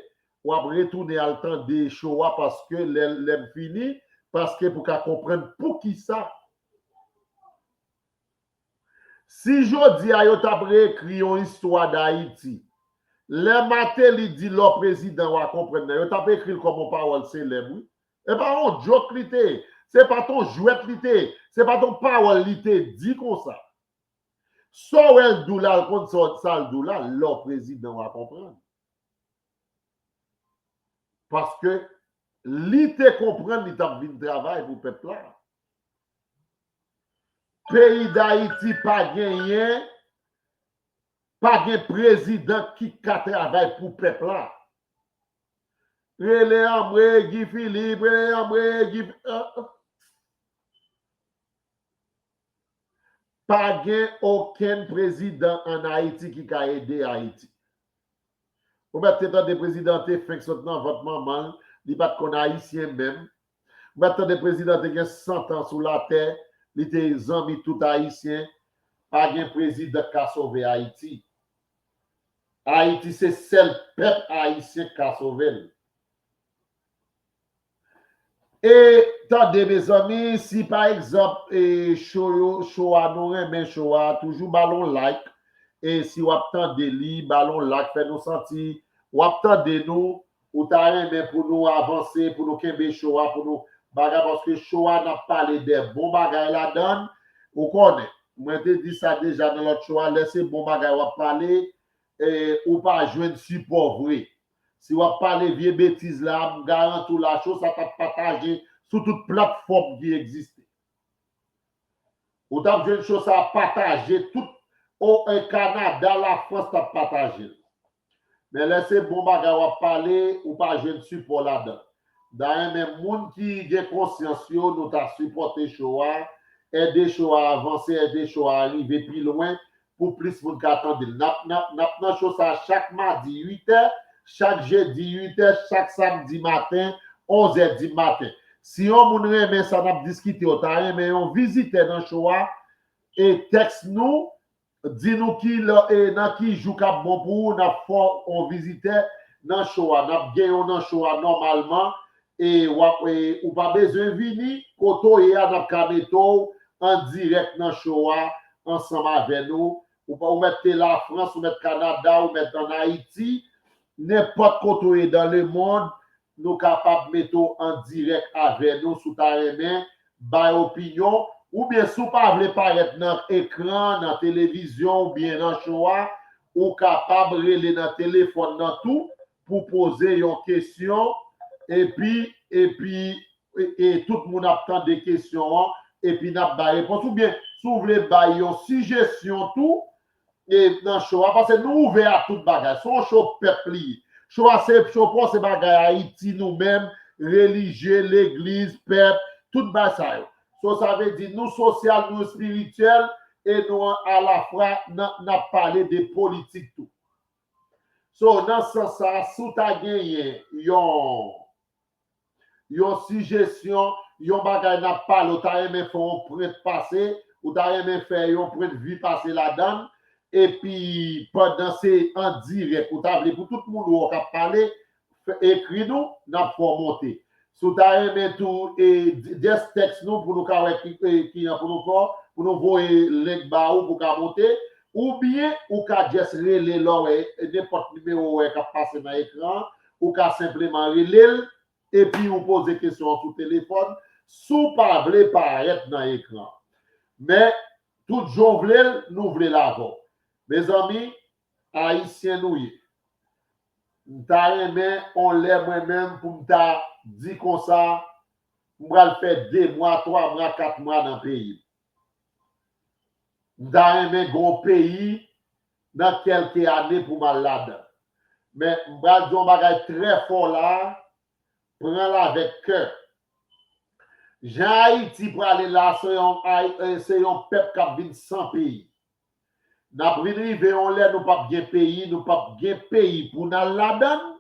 w ap retounen al tande show a paske lè, lè m fini, paske pou ka konprann poukisa. Si jodi a yo t ap reekri yon istwa Dayiti, lè Martelly di lè w prezidan w a konprann nan, yo t ap ekri l kòm yon pawòl selèb, wi. E pa yon joke li te ye. Se pa t yon jwèt li te ye. Se pa t yon pawòl li te di konsa. Sa w wè l di w la, l konn sa, sa l di w la, lè w prezidan w a konprann. Paske li te konprann li t ap vin travay pou pèp la. Peyi Dayiti pa genyen, pa gen prezidan ki ka travay pou pèp la. Rele anmwe Guy Philippe, rele anmwe Guy, pa gen okenn prezidan ann Ayiti ki ka ede Ayiti. Ou mèt te tande prezidan te fenk sot nan vant manman l, li pa t konn ayisyen menm. Ou mèt tande prezidan te gen san tan sou latè, li te zanmi tout ayisyen. Pa gen prezidan k ka sove Ayiti. Ayiti se sèl pèp ayisyen k ka sove l. E tande mezanmi, si pa egzanp e show yo, show a nou renmen show a, toujou ba l on like. E si w ap tande li, ba l on like, fè nou santi w ap tande nou, ou ta renmen pou nou avanse, pou nou kenbe show a, pou nou bagay, paske show a n ap pale de bon bagay ladan l. Ou konnen, mwen te di sa deja nan lòt show a, lè se bon bagay w ap pale, e, ou pa jwenn sipò vre. Si w ap pale vye betiz la, m garanti w la, show sa t ap pataje sou tout platfòm ki egziste. Ou t ap jwenn show sa pataje tout o, e, Kanada, Lafrans t ap pataje l. Men lè se bon bagay w ap pale, ou pa jwenn sipò ladan. M ta renmen moun ki gen konsyans yo, nou ta sipòte show a, ede show a avanse, ede show a rive pi lwen pou plis moun ka tande l. N ap, n ap, n ap nan show sa chak madi uit è, chak jedi uit è, chak samdi maten onz è di maten. Si yon moun renmen sa n ap diskite, ou ta renmen yon vizitè nan show a, e tèks nou, di nou ki lè, e nan ki jou k ap bon pou ou, n ap fè w yon vizitè nan show a. N ap gen yon nan show a nòmalman, e w ap, e ou pa bezwen vini, kote w ye a, n ap ka mete w an dirèk nan show a ansanm avè nou. Ou pa, ou mèt te Lafrans, ou mèt Kanada, ou mèt ann Ayiti, nenpòt kote w ye dans le monde, nou kapab mete w an dirèk avè nou si w ta renmen bay opinyon, oubyen si w pa vle parèt nan ekran, nan televizyon oubyen nan show a, ou kapab rele nan telefòn nan tou pou poze yon kesyon, epi, epi, e, e tout moun ap tande kesyon an, epi n ap bay repons. Oubyen, si w vle bay yon sijesyon tou, e, nan show a, paske nou ouvè a tout bagay. Se yon show pèp li ye. Show a se show pa w, se bagay Ayiti, nou menm, relijye, legliz, pèp, tout bagay sa yo. So, sa vle di nou sosyal, nou espirityèl, e nou an, alafwa, n ap pale de politik tou. So, nan sans sa, si w ta genyen yon, yon sijesyon, yon bagay n ap pale, ou ta renmen fè yon pwent pase, ou ta renmen fè yon pwent vi pase ladan l, epi pandan se an dirèk, ou ta vle pou tout moun wè w k ap pale, fè, ekri nou, n ap fè w monte. Si w ta renmen tou, e, just text nou pou nou ka wè ki, e, ki jan pou nou fè, pou nou voye link ba ou pou w ka monte, oubyen ou ka just rele lè w wè, e, nenpòt nimewo w wè k ap pase nan ekran an, ou ka senpleman rele l, epi ou poze kesyon an sou telefòn, si w pa vle parèt nan ekran. Men, tout jan w vle l, nou vle l avè w. Mezanmi, Ayisyen nou ye. M ta renmen on lè mwen menm pou m ta di konsa, m pral fè de mwa, twa mwa, kat mwa nan peyi m. M ta renmen gen yon peyi nan kèlke ane pou m al ladan l. Men m pral di yon bagay trè fò la, pran l avèk kè. Jan Ayiti prale la, se yon, Ay-, eh, se yon pèp k ap vin san peyi. N ap vin rive yon lè nou p ap gen peyi, nou p ap gen peyi pou n al ladan l.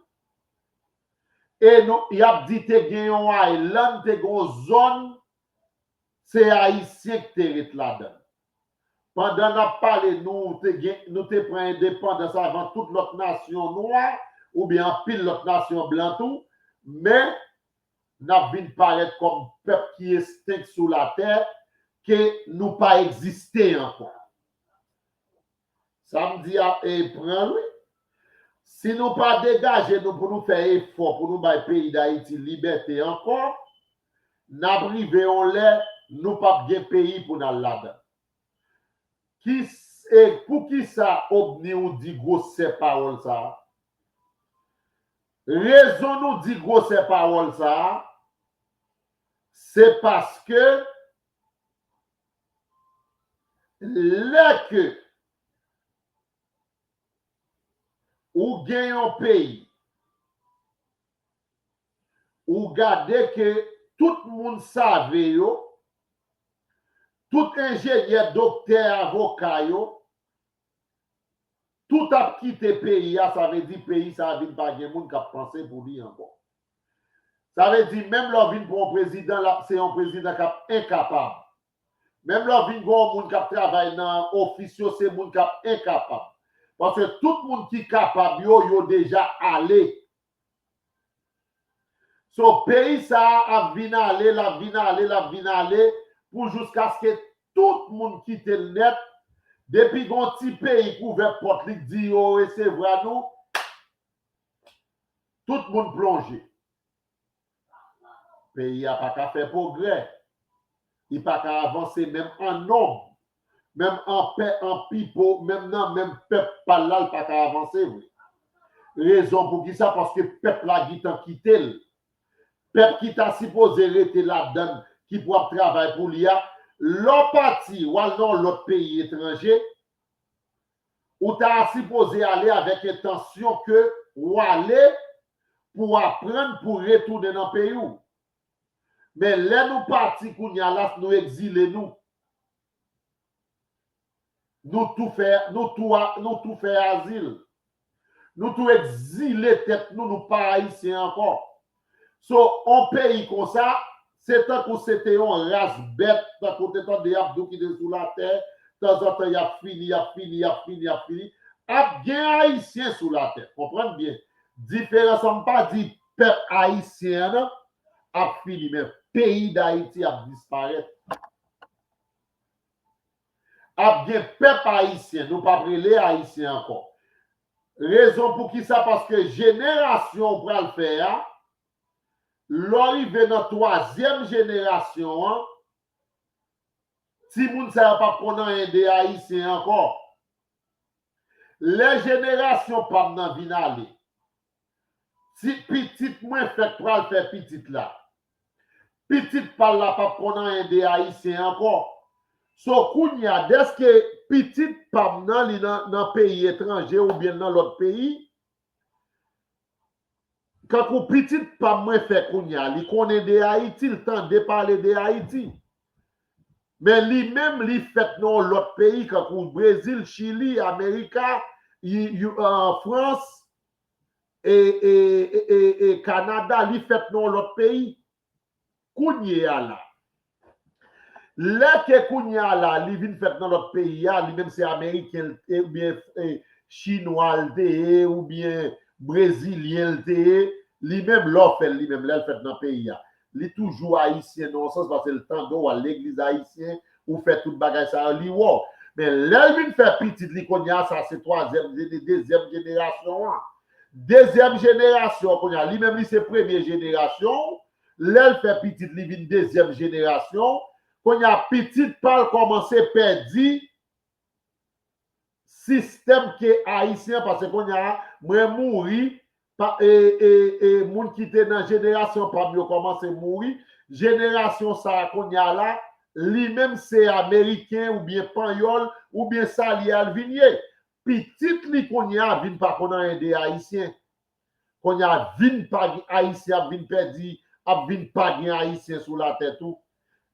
E nou, y ap di te gen yon island, te gen yon zòn, se Ayisyen ki te ret ladan l. Pandan n ap pale, nou te gen, nou te pran endepandans avan tout lòt nasyon nwa, oubyen anpil lòt nasyon blan tou, men n ap vin parèt kòm pèp ki estenk sou latè, ke nou pa egziste ankò. Sa m di a, e pran l, wi. Si nou pa degaje nou pou nou fè efò pou nou bay peyi Dayiti libète ankò, n ap rive yon lè nou p ap gen peyi pou n al ladan. Ki, e poukisa Obni ou di gwosè pawòl sa a? Rezon nou di gwosè pawòl sa a, se paske lè ke ou gen yon peyi, ou gade ke tout moun save yo, tout enjenyè, doktè, avoka yo, tout ap kite peyi a, sa vle di peyi sa a vin pa gen moun k ap panse pou li ankò. Sa vle di, menm lè w vin pran yon prezidan, l ap, se yon prezidan k ap enkapab. Menm lè w vin gen yon moun k ap travay nan ofis yo, se moun k ap enkapab. Paske tout moun ki kapab yo, yo deja ale. So, peyi sa a ap vin ale, l ap vin ale, l ap vin ale, pou jiskaske tout moun kite l nèt. Depi gon ti peyi k ouvè pòt li, k di yo resevwa nou, tout moun plonje. Peyi a pa ka fè pwogrè. Li pa ka avanse menm an nonb, menm an pè, an pipo, menm nan menm pèp pa l la, l pa ka avanse vre. Rezon poukisa? Paske pèp la gentan kite l. Pèp ki ta sipoze rete ladan l, ki pou ap travay pou li a, lè w pati, w al nan yon lòt peyi etranje, ou ta sipoze ale avèk entansyon ke w ale pou w aprann, pou w retounen nan peyi w. Men lè nou pati kounye a la, nou egzile nou. Nou tou fè, nou tou a, nou tou fè azil. Nou tou egzile tèt nou, nou pa ayisyen ankò. So, on peyi konsa, se tankou se te yon ras bèt, tankou te tande y ap di w ki te sou latè, tanzantan y ap fini, y ap fini, y ap fini, y ap fini. Ap gen ayisyen sou latè. Konprann byen. Diferans an, m pa di pèp ayisyen an ap fini, men peyi Dayiti ap disparèt. Ap gen pèp ayisyen, nou p ap rele ayisyen ankò. Rezon poukisa? Paske jenerasyon w pral fè a, lè w rive nan twazyèm jenerasyon an, timoun sa yo p ap konn anyen de ayisyen ankò. Lè jenerasyon pa m nan vin ale, ti pitit mwen fèk pral fè pitit la, pitit pa l la p ap konn anyen de ayisyen ankò. So, kounye a, dèske pitit pa m nan, li nan, nan peyi etranje oubyen nan lòt peyi, kankou pitit pa m mwen fè kounye a, li konnen de Ayiti, li tande pale de Ayiti. Men li menm, li fèt nan yon lòt peyi, kankou Brezil, Chili, Amerika, i, i, an Frans, e, e, e, e, e Kanada, li fèt nan yon lòt peyi. Kounye a la, lè ke kounye a la, li vin fèt nan lòt peyi a, li menm se ameriken l, oubyen, e, chinwa l te ye, oubyen brezilyen l te ye, li menm lè w fè l, li menm lè l fèt nan peyi a, li toujou ayisyen nan yon sans, paske l tande w al legliz ayisyen, ou fè tout bagay sa yo, li wè w. Men lè l vin fè pitit li kounye a, sa se twazyèm, se dezyèm jenerasyon an. Dezyèm jenerasyon an kounye a, li menm li se premye jenerasyon, lè l fè pitit, li vin dezyèm jenerasyon. Kounye a, pitit pa l kòmanse pèdi sistèm ke ayisyen, paske kounye a, mwen mouri, pa, e, e, e, moun ki te nan jenerasyon pa m yo kòmanse mouri. Jenerasyon sa a kounye a la, li menm se ameriken oubyen panyòl, oubyen sa li al vin ye. Pitit li kounye a vin pa konn anyen de ayisyen. Kounye a vin pa gen ayisyen, ap vin pèdi, ap vin pa gen ayisyen sou latè tou.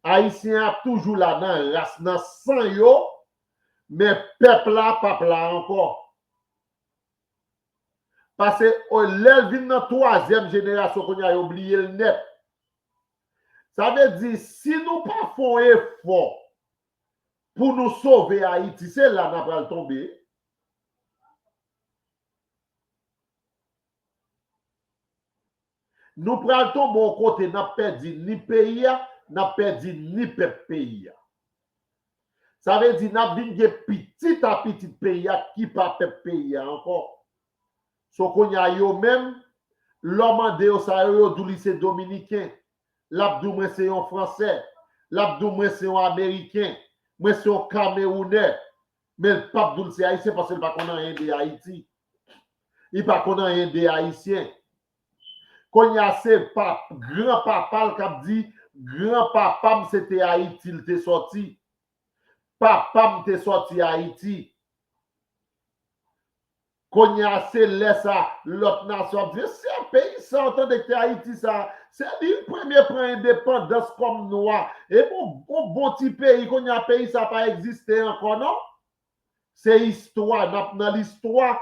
Ayisyen ap toujou la nan ras, nan san yo, men pèp la p ap la ankò. Paske, o, lè l vin nan twazyèm jenerasyon kounye a, yo bliye l nèt. Sa vle di, si nou pa fè yon efò pou nou sove Ayiti, se la n a pral tonbe. Nou pral tonbe yon kote, n ap pèdi ni peyi a, n ap pèdi ni pèp peyi a. Sa vle di n ap vin gen pitit a pitit peyi a ki pa pèp peyi a ankò. So kounye a yo menm, lè w mande yo sa yo, yo di w li se Dominiken. L ap di w mwen se yon Fransè. L ap di w mwen se yon Ameriken. Mwen se yon Kamewounè. Men l p ap di w l se Ayisyen paske l pa konn anyen de Ayiti. Li pa konn anyen de Ayisyen. Kounye a se pa, granpapa l k ap di, granpapa m se te Ayiti l te sòti. Papa m te sòti Ayiti. Kounye a se lè sa lòt nasyon ap di se peyi sa w tande ki te Ayiti sa. Se li premye pran endepandans kòm nwa. E bon, bon, bon ti peyi, kounye a peyi sa pa egziste ankò non. Se istwa, n ap nan listwa,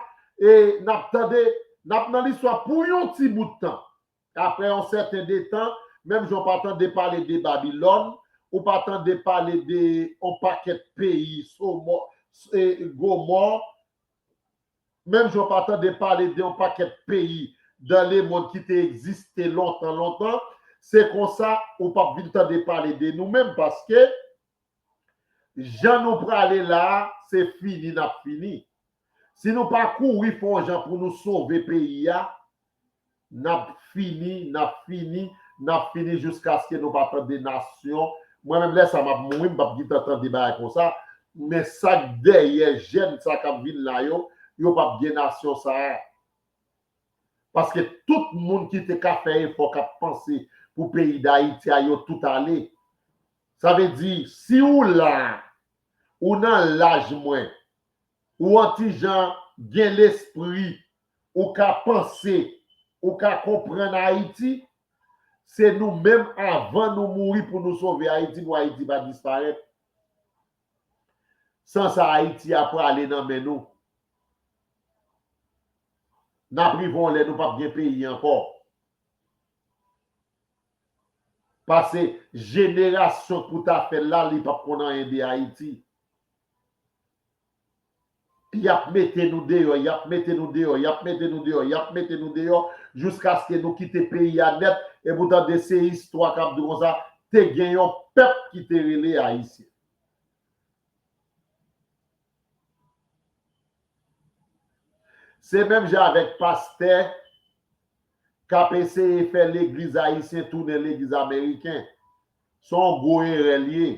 e n ap tande, n ap nan listwa pou yon ti bout tan. Apre yon sèten de tan, menm jan w pa tande pale de Babilòn, ou pa tande pale de yon pakèt peyi, Somò, e, Gomò, menm jan w pa tande pale de yon pakèt peyi dans le monde ki te egziste lontan, lontan, se konsa ou p ap vin tande pale de nou menm, paske jan nou prale la a, se fini n ap fini. Si nou pa kouri fè yon jan pou nou sove peyi a, n ap fini, n ap fini, n ap fini jiskaske nou pa tande nasyon. Mwen menm lè sa m ap mouri, m p ap gentan tande bagay konsa. Men sa k dèyè jèn sa k ap vin la yo, yo p ap gen nasyon sa a. Paske tout moun ki te ka fè efò, k ap panse pou peyi Dayiti a, yo tout ale. Sa vle di, si ou la, ou nan laj mwen, ou yon ti jan gen lespri, ou ka panse, ou ka konprann Ayiti, se nou menm avan nou mouri pou nou sove Ayiti, pou Ayiti pa disparèt. San sa, Ayiti a prale nan men nou. N ap rive yon lè nou p ap gen peyi ankò. Pase jenerasyon k pou ta fè l la, li p ap konn anyen de Ayiti. Y ap mete nou deyò, y ap mete nou deyò, y ap mete nou deyò, y ap mete nou deyò, jiskaske nou kite peyi a nèt. E pou tande se istwa k ap di konsa, te gen yon pèp ki te rele Ayisyen. Se menm jan avèk pastè k ap eseye fè legliz ayisyen tounen legliz ameriken. Se yon gwo erè l ye.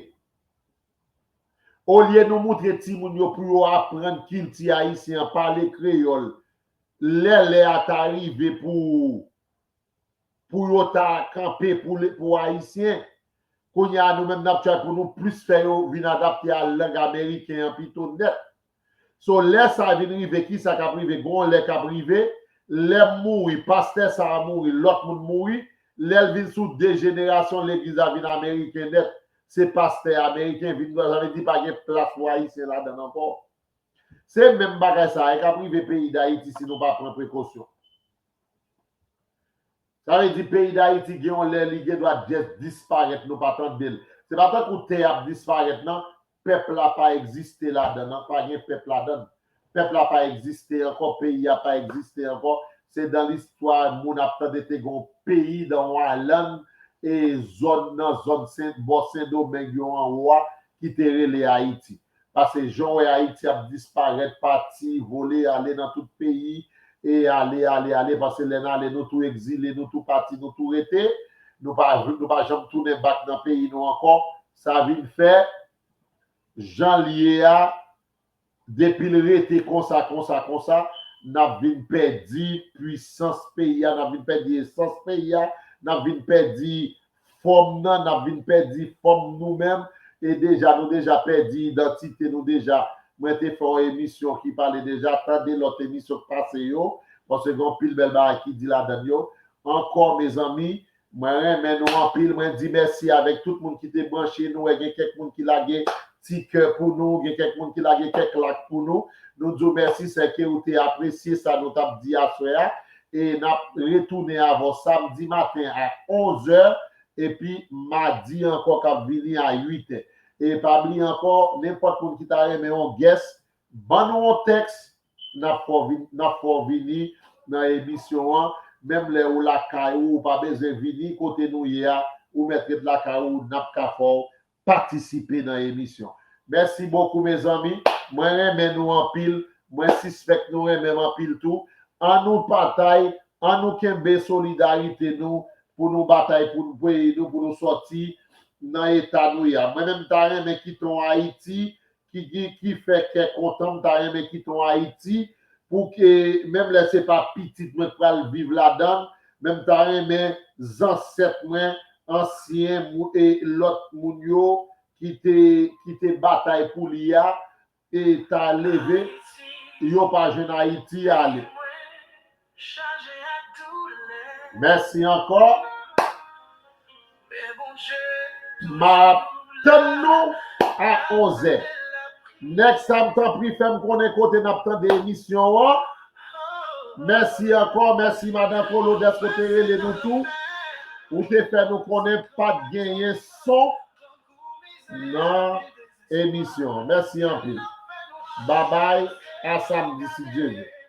Olye nou moutre timoun yo pou yo aprann kilti ayisyen an, pale kreyòl, lè lè a ta rive pou, pou yo ta kanpe pou, pou Ayisyen, kounye a nou menm n ap try pou nou plis fè yo vin adapte a lang ameriken an pito nèt. So, lè sa vin rive, kisa k ap rive? Gon lè k ap rive, lè m mouri, pastè sa a mouri, lòt moun mouri, lè l vin sou de jenerasyon, legliz la vin ameriken nèt. Se pastè ameriken vin, sa vle di pa gen plas pou Ayisyen ladan l ankò. Se menm bagay sa a k ap rive peyi Dayiti si nou pa pran prekosyon. Sa vle di peyi Dayiti gen yon lè li gen dwa just disparèt, nou pa tande l. Se pa tankou tè ap disparèt nan, pèp la pa egziste ladan l, pa gen pèp ladan l. Pèp la pa egziste ankò, peyi a pa egziste ankò. Se dan listwa moun ap tande te gen yon peyi dan yon island, e zòn nan zòn Sen, bò Sendomeng yo anwo a ki te rele Ayiti. Pase jan w wè Ayiti ap disparèt, pati, vole, ale nan tout peyi, e ale, ale, ale, pase lè n ale, nou tou egzile, nou tou pati, nou tou rete, nou pa, nou pa janm tounen back nan peyi nou ankò. Sa vin fè, jan l ye a, depi l rete konsa, konsa, konsa, n ap vin pèdi pwisans peyi a, n ap vin pèdi esans peyi a, n ap vin pèdi fòm nan, n ap vin pèdi fòm nou menm. E deja, nou deja pèdi idantite nou deja. Mwen te fè yon emisyon ki pale deja, tande lòt emisyon k pase yo, paske gen anpil bèl bagay ki di ladan l yo. Ankò, mezanmi, mwen renmen nou anpil. Mwen di mèsi avèk tout moun ki te branche nou. Wè, gen kèk moun ki lage ti kè pou nou, gen kèk moun ki lage kèk lak pou nou. Nou di w mèsi, sèke ou te apresye sa nou t ap di aswè a. E n ap retounen avè w samdi maten a onz è, epi madi ankò k ap vini a uit è. E pa bliye ankò, nenpòt moun ki ta renmen yon guest, ban nou yon tèks, n ap fè w vin-, n ap fè w vini nan emisyon an. menm lè ou lakay ou, ou pa bezwen vini kote nou ye a, ou mèt ret lakay ou, n ap ka fè w patisipe nan emisyon. Mèsi bokou, mezanmi. Mwen renmen nou anpil. Mwen sispèk nou renmen m anpil tou. An nou batay, an nou kenbe solidarite nou pou nou batay pou nou peyi nou, pou nou sòti nan eta nou ye a. Mwen menm, m ta renmen kite yon Ayiti ki, ki, ki fè kè kontan, m ta renmen kite yon Ayiti pou ke, menm lè se pa pitit mwen k pral viv ladan l, men m ta renmen zansèt mwen, ansyen mou-, e lòt moun yo ki te, ki te batay pou li a, e ta leve, yo pa jwenn Ayiti ale. Mèsi ankò. M ap tann nou a onzè. Nèg sa m, tanpri, fè m konnen kote n ap tande emisyon an. Mèsi ankò, mèsi Madan Kolo dèske w te rele nou tou. Ou te fè nou konnen pa t genyen son nan emisyon an. Mèsi anpil. Babay, a samdi si Dye vle.